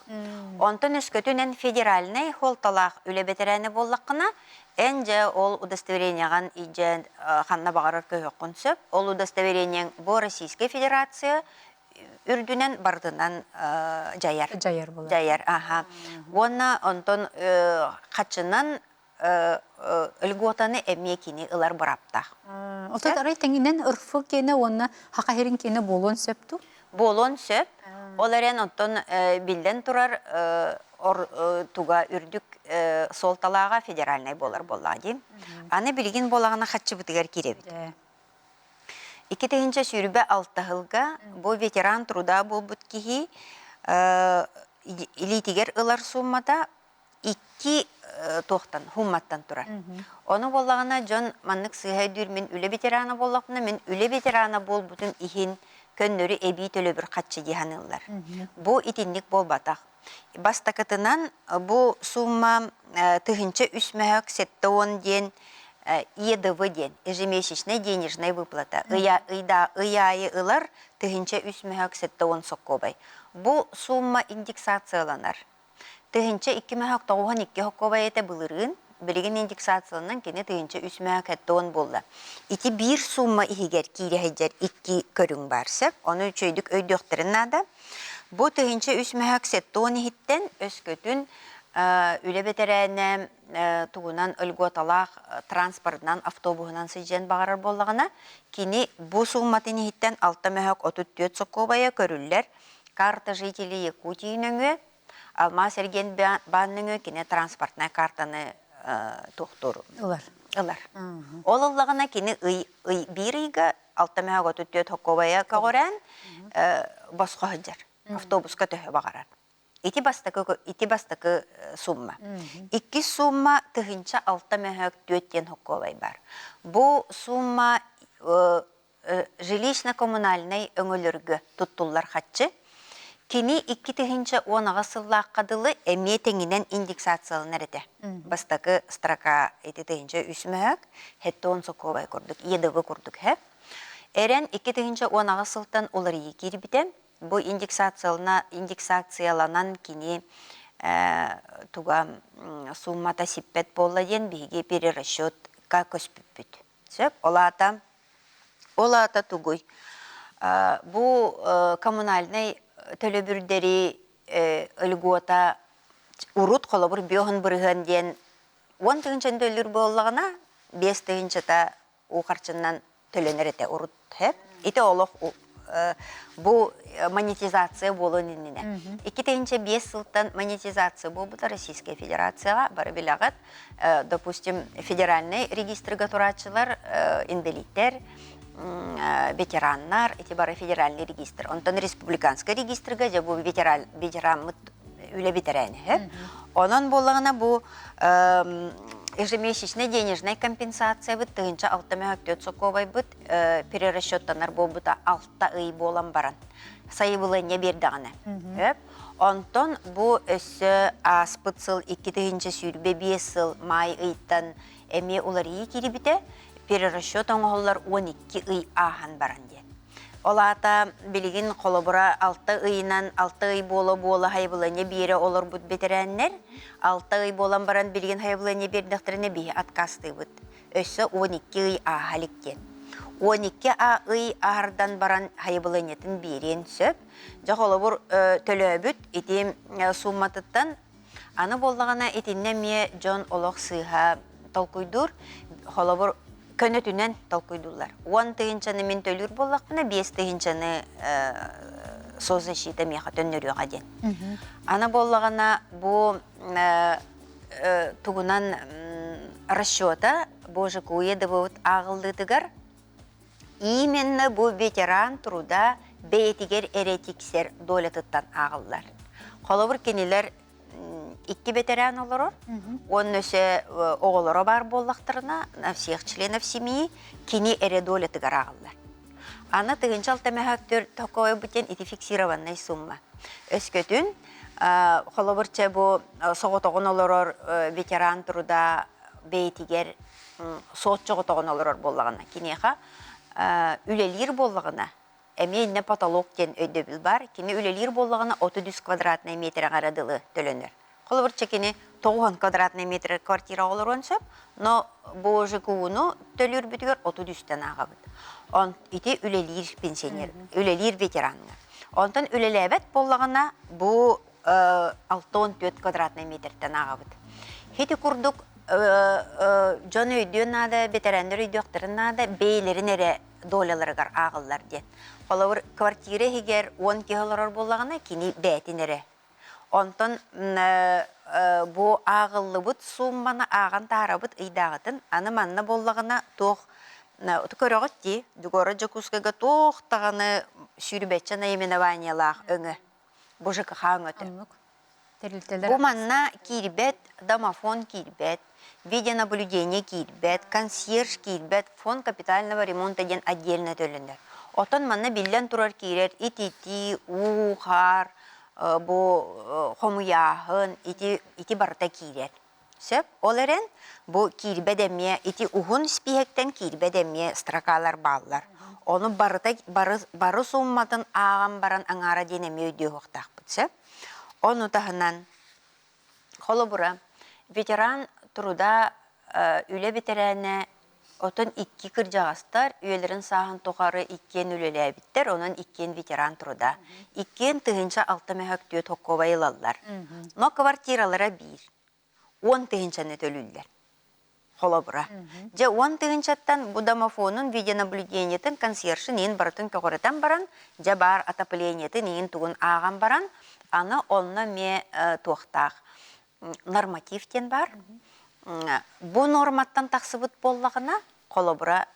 Онтон өскөтүн эн федеральнай суолталаах үлэ бэтэрээнэ буоллаххына, эн дьэ ол удостоверениеҕын илдьэн ханна баҕарар көһүөххүн сөп. Ол удостоверениеҥ бу Российскай Федерация үрдүнэн барытынан дьайар. Дьайар буолар. Дьайар, аха. Уонна онтон хаччынан льготаны эмиэ кини ылар бырааптаах. Отут арай тэҥинэн ырфы киэнэ уонна хаха иһирин киэнэ буолуон сөп дуу? Буолуон сөп. Ол эрэн оттон биллэн турар туга үрдүк суолталааҕа федеральнай буолар буоллаҕа дии. Аны билигин буолаҕына хаччыбытыгар киирэбит. 2026 сылга бу ветеран труда буолбут киһи илиитигэр ылар сууммата икки туохтан хумматтан турар. Ону буоллаҕына дьон маннык сыыһа өйдүүр мин үлэ ветерана буоллахпына мин үлэ ветерана буолбутум иһин көннөрү эбии төлөбүр хаччы дии саныыллар. Бу итинник буолбатах. Бастакытынан бу сумма 1003 мөһөк 70 диэн ЕДВ диэн ежемесячная денежная выплата ый аайы ылар 1003 мөһөк 70 соккуобай. Бу сумма индексацияланар. 1002 мөһөк 92 соккуобай этэ былырыын, билигин индексацияланан кини 1003 мөһөк 70 буолла. Ити биир сумма иһигэр киирэ сылдьар икки көрүҥ баар сөп. Ону үчүгэйдик өйдүөхтэрин наада. Бу 1003 мөһөк 70 иһиттэн өскөтүн үлэ бэтэрээнэ тугунан льготалаах транспортынан, автобуһунан сылдьыан баҕарар буоллаҕына, кини бу суумматын иһиттэн 6 мөһөк 34 сокуобайа көрүллэр. Карта жителей Якутии нөҥүө, Алмаас эргиэн баан нөҥүө кини транспортнай картаны туохтуур ылар. Ылар. Ол ыллаҕына кини ый, ый биир ыйга 6 мөһөк 34 сокуобайа көҕүрээн босхо сылдьар. Автобуска төһө баҕарар. Ити бастакы, ити бастакы сумма. Иккис сумма 1006 мөһөк 4 диэн хоккуобай бар. Бу сумма жилищно-коммунальнай өҥөлөргө туттуллар хаччы. Кини 2018 сыллаахха дылы эмиэ тэҥинэн индексацияланар этэ. Бастакы строка ити 1003 мөһөк, 70 сокуобай курдук, ЕДВ курдук һэ. Эрэн 2018 сылтан уларыйыы киирбитэ. Бу индексацияланан кини туга суммата сиппэт буолла диэн биһиги перерасчетка көспүппүт. Сөп. Ол аата, ол аата тугуй? Бу коммунальнай төлөбүрдэри льгота урут холобур 50% диэн 10 тыһыынчаны төлүүр буоллаҕына, 5 тыһыынчата уу харчынан төлөнөр этэ урут һэ. Ити олох бу монетизация буолуон иннинэ. 2005 сылтан монетизация буолбута Российская Федерацияҕа бары билэҕит. Допустим, федеральнай регистрга турааччылар, инбэлииттэр, ветераннар, ити бары федеральный регистр. Онтон республиканскай регистрга дьэ бу ветеран, ветераммыт үлэ бэтэрээнэ. Онон буоллаҕына бу ежемесячная денежная компенсациябыт 1006 мөһөк 4 сокуобайбыт перерасчеттанар буолбута 6 ый буолан баран сайабылыанньа биэрдэҕинэ. Онтон бу өссө ааспыт сыл 2025 сыл маай ыйтан эмиэ уларыйыы киирбитэ перерасчет оҥоһуллар 12 ый ааһан баран диэн. Ол аата билигин холобура 6 ыйынан 6 ый буола-буола хайабылыанньа биэрэ олорбут бэтэрээннэр 6 ый буолан баран билигин хайабылыанньа биэрдэхтэринэ биһи отказтыыбыт. Өссө 12 ый ааһа илик диэн. 12 ый аһардан баран хайабылыанньатын биэриэн сөп. Дьэ холобур төлөөбүт ити суумматыттан аны буоллаҕына итиннэ эмиэ дьон олох сыыһа толкуйдуур. Холобур көнөтүнэн толкуйдууллар. 10 тыһыынчаны мин төлүүр буоллахпына, 5 тыһыынчаны соцзащита миэхэ төннөрүөҕэ диэн. Аны буоллаҕына бу тугунан расчета бу ЖКУЕДВ ааҕыллыытыгар именно бу ветеран труда бэйэтигэр эрэ тиксэр долятыттан ааҕыллар. Холобур, кинилэр икки бэтэрээн олорор, уонна өссө оҕолоро баар буоллахтарына, на всех членов семьи кини эрэ долятыгар ааҕыллар. Аны тыһыынча алта мөһөөктөр токойбут диэн ити фиксированнай сумма. Өскөтүн холобур чэ бу соҕотоҕун олорор ветеран труда бэйэтигэр суотчоҕотоҕун олорор буоллаҕына, киниэхэ үлэлиир буоллаҕына, эмиэ иннэ потолок диэн өйдөбүл баар. Кини үлэлиир буоллаҕына 33 квадратнай метрэҕэ эрэ дылы төлөнөр. Холобур, чэ кини 90 квадратнай метр квартираҕа олоруон сөп, но бу ЖКУ-ну төлүүрбүтүгэр 33-тэн ааҕабыт. Он ити үлэлиир пенсионер, үлэлиир ветеранҥа. Онтон үлэлээбэт буоллаҕына бу 64 квадратнай метртэн ааҕабыт. Ити курдук дьон өйдүөн наада, бэтэрээннэр өйдүөхтэрин наада, бэйэлэрин эрэ доляларыгар ааҕыллар диэн. Холобур, квартира иһигэр 10 киһи олорор буоллаҕына, кини бэйэтин эрэ. Онтон бу ааҕыллыбыт суумманы ааҕан таарабыт ыйдааҕытын, аны манна буоллаҕына туох көрөҕүт дии, город Дьокуускайга туох даҕаны сүүрбэччэ наименованиелаах өҥө бу ЖКХ өҥөтө. Оннук тэрилтэлэр Бу манна киирбэт, домофон киирбэт, видеонаблюдение киирбэт, консьерж киирбэт, фонд капитального ремонта диэн отдельно төлөнөр. Оттон манна биллэн турар киирэр ититии, уу, хаар, бу хомуйааһын ити ити барыта киирэр. Сөп. Ол эрэн бу киирбэт эмиэ ити уһун испииһэктэн киирбэт эмиэ строкалар бааллар. Ону барыта бары, бары суумматын ааҕан баран аҥаара диэн эмиэ өйдүөх сөп. Ону таһынан холобура ветеран труда үлэ бэтэрээнэ отон икки кырдьаҕастар үйэлэрин сааһын тухары иккиэн үлэлээбиттэр, онон иккиэн ветеран труда. Иккиэн 1006 мөһөк 4 хоккуобай ылаллар. Но квартиралара биир. 10 тыһыынчаны төлүүллэр. Холобура. Дьэ 10 тыһыынчаттан бу домофонун, видеонаблюдениетын, консьержын иин барытын көҕүрэтэн баран, дьэ баар отоплениетын иин тугун ааҕан баран, аны онно эмиэ туохтаах норматив диэн баар. Бу норматтан тахсыбыт буоллаҕына, холобура,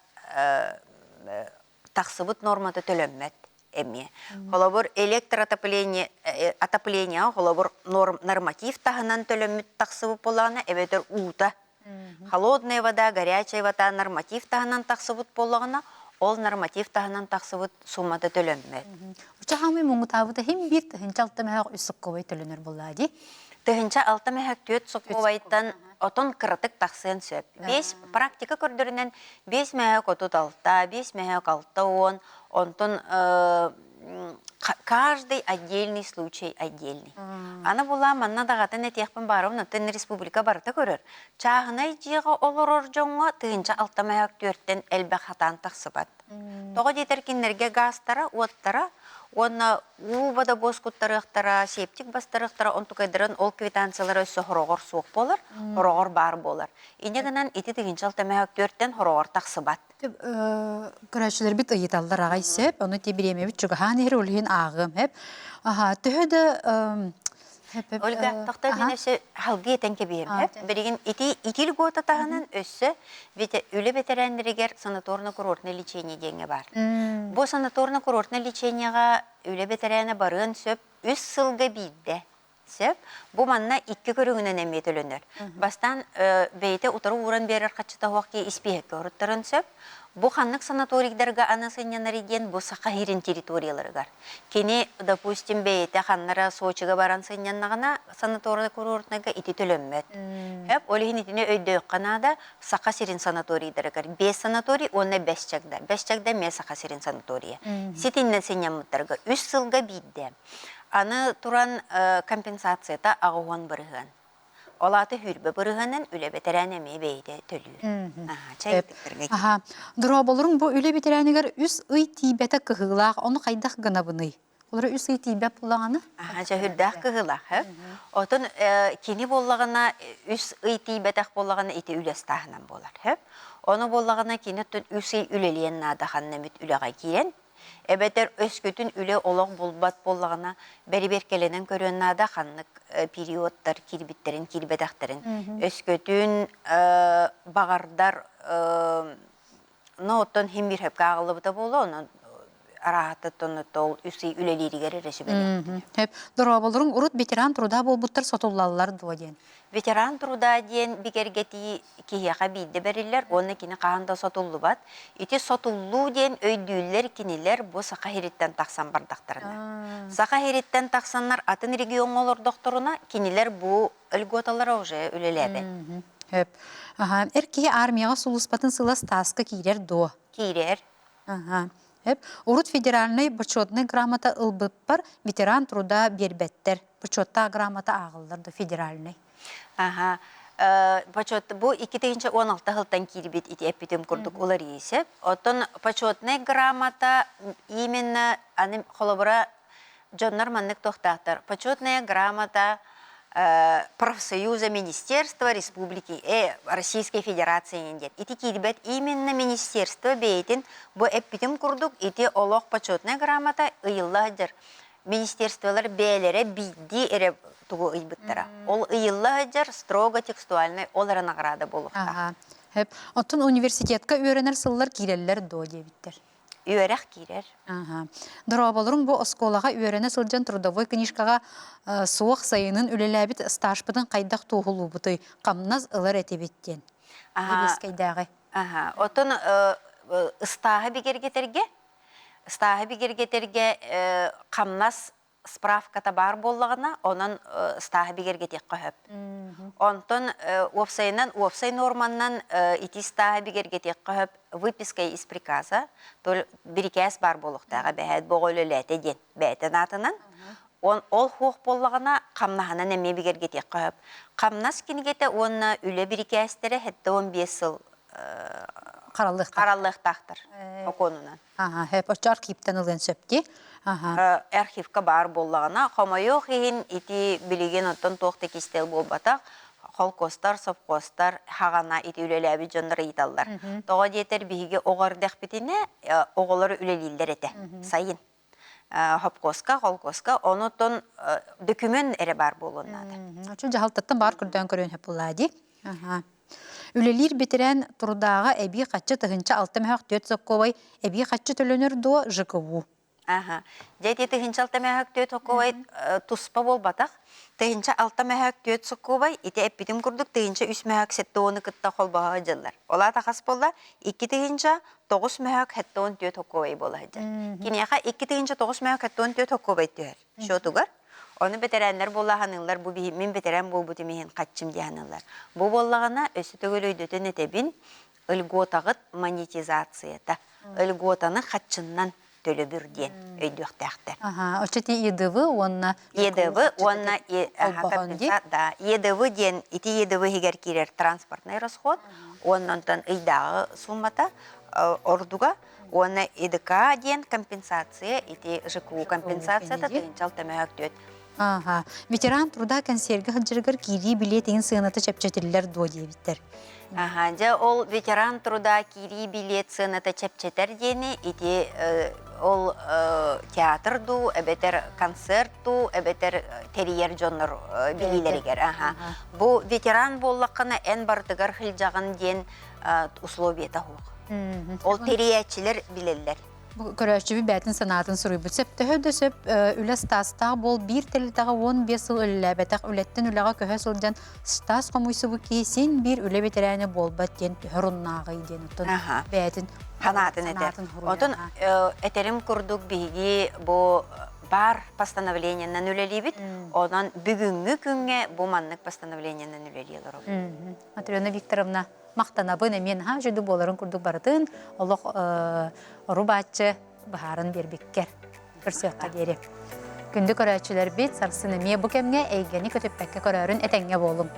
тахсыбыт нормата төлөммөт эмиэ. Холобур, электроотопление отопление холобур норматив таһынан төлөммүт тахсыбыт буоллаҕына, эбэтэр уута холодная вода, горячая вода норматив таһынан тахсыбыт буоллаҕына, ол норматив таһынан тахсыбыт суммата төлөммөт. Учахамый муҥутаабыта хим биир 1006 мөһөөх 3 соккобай төлөнөр буоллаа дии. 1006 мөһөөк 4 соккобайтан отон кыратык тахсыан сөп. Биэс практика көрдөрүнэн 5 мөһөөк 36, 5 мөһөөк 60, онтон каждый отдельный случай отдельный. Аны була манна даҕатан этиэхпин баарым, оттон республика барыта көрөр. Чааһынай дьиэҕэ олорор дьоҥҥо 1006 мөһөөк 4-тэн элбэх хатаан тахсыбат. Тоҕо диэтэр кинилэргэ гаастара, уоттара уонна уу водовоз куттарыахтара, септик бастарыахтара, онтукайдарын ол квитанциялара өссө хороҕор суох буолар, хороҕор баар буолар. Инньэ гынан ити 1006 мөһөөк 4-тэн хороҕор тахсыбат. Көрөөччүлэрбит ыйыталлар аҕай сөп, ону ти бириэмэбит чугаһаан иһэр, ол иһин ааҕыам хэп. Аха, төһө да Ольга, тохтоо мин өссө халгыы этэн кэбиһиэм хэп. Билигин ити ити льгота таһынан өссө үлэ бэтэрээннэригэр санаторно-курортное лечение диэҥҥэ баар. Бу санаторно-курортное лечениеҕа үлэ бэтэрээнэ барыан сөп үс сылга биирдэ. Сөп. Бу манна икки көрүҥүнэн эмиэ төлөнөр. Бастаан бэйэтэ утары ууран биэрэр хаччыта суох киһи испииһэккэ уруттарын сөп. Бу ханнык санаторийдарга аны сынньанар диэн бу Саха сирин территорияларыгар. Кини, допустим, бэйэтэ ханнара Сочига баран сынньаннаҕына санаторий-курортнайга ити төлөммөт. Сөп. Ол иһин итини өйдөөххө наада Саха сирин санаторийдарыгар биэс санаторий уонна Бэс Чагда. Бэс Чагда эмиэ Саха сирин санаторийа. Ситиннэн сынньаммыттарга үс сылга биирдэ. Аны туран компенсацията 80%. Ол аата 20 бырыһыанын үлэ бэтэрээн эмиэ бэйэтэ төлүүр. Аха. Дорооболоруҥ бу үлэ бэтэрээнигэр үс ый тиийбэтэ кыһыылаах, ону хайдах гынабыный? Олору үс ый тиийбэт буоллаҕына? Аха, дьэ сүрдээх кыһыылаах, һэ? Отон кини буоллаҕына үс ый тиийбэтэх буоллаҕына ити үлэ ыстааһынан буолар, һэ? Ону буоллаҕына кини оттон үс ый үлэлиэн наада ханна эмит үлэҕэ киирэн, Эбэтэр өскөтүн үлэ олох булбат буоллаҕына, бэрэбиэркэлэнэн көрүөн наада ханнык периодтар киирбиттэрин, киирбэтэхтэрин. Өскөтүн баҕардар, ну оттон хим биир сөпкө ааҕыллыбыта буолуо, онон. Арааһата ол үс ый үлэлииригэр эрэ сүбэлиэхпин. Сөп. Дорооболоруҥ урут ветеран труда буолбуттар сотуллаллар дуо диэн. Ветеран труда диэн бигэргэтии киһиэхэ биирдэ бэриллэр уонна кини хаһан да сотуллубат. Ити сотуллуу диэн өйдүүллэр кинилэр бу Саха сириттэн тахсан бардахтарына. Саха сириттэн тахсаннар атын региоҥҥа олордохторуна кинилэр бу льготалара уже үлэлээбэт. Сөп. Эр киһи армияҕа сулууспатын сыла ыстааска киирэр дуо? Киирэр. Аха. Эп, урут федеральнай бочуотунай грамота ылбыппар ветеран труда биэрбэттэр. Бочуоттаах грамота ааҕыллар да федеральнай. Аха. Почет бу 2016 сылтан киирбит ити эппитим курдук уларыйыы сөп. Оттон почетная грамота именно аны холобура дьоннор маннык туохтаахтар. Почетная грамота профсоюза Министерства Республики Российской Федерации диэн. Ити киирбэт именно министерство бэйэтин бу эппитим курдук ити олох почетная грамота ыйылла сылдьар. Министерстволар бэйэлэрэ биирдии эрэ тугу ыйбыттара. Ол ыйылла сылдьар строго текстуальный ол эрэ награда буолуохтаах. Оттон университетка үөрэнэр сыллар киирэллэр дуо диэбиттэр. Үөрэх киирэр. Аха. Дорооболоруҥ бу оскуолаҕа үөрэнэ сылдьан трудовой книжкаҕа суох сайынын үлэлээбит стажпытын хайдах туоһулуубутуй? Хамнас ылар этибит диэн. Аха. Сэбиэскэйдээҕи. Аха. Оттон ыстааһы бигэргэтэргэ ыстааһы бигэргэтэргэ хамнас справката баар буоллаҕына, онон ыстааһы бигэргэтиэххэ сөп. Онтон уопсайынан уопсай нуорманнан ити ыстааһы бигэргэтиэххэ сөп выписка из приказа, то бирикээс баар буолуохтааҕа бэһээт боҕо үлэлээтэ диэн бэйэтин аатынан. Он ол хуох буоллаҕына хамнаһынан эмиэ бигэргэтиэххэ сөп. Хамнас кинигэтэ уонна үлэ бирикээстэрэ 75 сыл Хараллыахтаахтар. хараллыахтаахтар окуонунан. Аха, сөп. Оччо архивтан ылыан сөп дии. Аха. Архивка баар буоллаҕына, хомойуох иһин ити билигин оттон туох да кистэл буолбатах, холкуостар, совхозтар хаҕана ити үлэлээбит дьоннор ыйыталлар. Тоҕо диэтэр биһиги оҕо эрдэхпитинэ оҕолор үлэлииллэр этэ сайын. Хопкуоска, холкуоска, онутун дөкүмүөн эрэ баар буолуон наада. Оччо дьаһалтаттан баар көрдөөн көрүөн сөп буоллаа дии. Аха. Үлэлиир бэтэрээн турдааҕа эбии хаччы 1006 мөһөх 4 соккуобай эбии хаччы төлөнөр дуо ЖКУ? Аха. Дьэ ити 1006 мөһөх 4 соккуобай туспа буолбатах. 1006 мөһөх 4 соккуобай ити эппитим курдук 1003 мөһөх 70 кытта холбоһо сылдьаллар. Ол аата хас буолла? 2009 мөһөх 74 соккуобай буола сылдьар. Киниэхэ 2009 мөһөх 74 соккуобай түһэр счетугар. Ону бэтэрээннэр буолла саныыллар, бу биһи мин бэтэрээн буолбутум иһин хаччым дии саныыллар. Бу буоллаҕына, өссө төгүл өйдөтөн этэбин, льготаҕыт монетизацията. Льготаны хаччыннан төлөбүр диэн өйдүөхтээхтэр. Аха, оччо ити ЕДВ уонна ЕДВ уонна да, ЕДВ диэн ити ЕДВ иһигэр киирэр транспортный расход, уонна онтон ыйдааҕы суммата ордуга Уонна ИДК диэн компенсация, ити ЖКУ компенсацията тыһыынчал төмөһөк Ааха. Ветеран труда кэнсиэргэ сылдьарыгар киирии билиэтигин сыаната чэпчэтиллэр дуо диэбиттэр. Аха, дьэ ол ветеран труда киирии билиэт сыаната чэпчэтэр диэни ити ол театр дуу, эбэтэр концерт дуу, эбэтэр тэрийэр дьоннор билиилэригэр. Аха. Бу ветеран буоллаххына эн барытыгар сылдьаҕын диэн условиета суох. Ол тэрийээччилэр билэллэр. Бу көрөөччүбүт бэйэтин санаатын суруйбут. Сөп төһө да сөп үлэ стаастаах буол биир тэрилтэҕэ 15 сыл үлэлээбэтэх үлэттэн үлэҕэ көһө сылдьан стаас хомуйсубут киһи син биир үлэ бэтэрээнэ буолбат диэн төһө оруннааҕый диэн оттон бэйэтин санаатын этэр. Отон этэрим курдук биһиги бу баар постановлениенан үлэлиибит. Онон бүгүҥҥү күҥҥэ бу маннык постановлениенан үлэлии олоробут. Матрена Викторовна махтанабын эмиэ наһаа үчүгэй буоларын курдук барытын олох ору-бааччы быһааран биэрбиккэр көрсүөххэ диэри. Күндү көрөөччүлэрбит сарсын эмиэ бу кэмҥэ эйгэни көтүппэккэ көрөөрүн этэҥҥэ буолуҥ.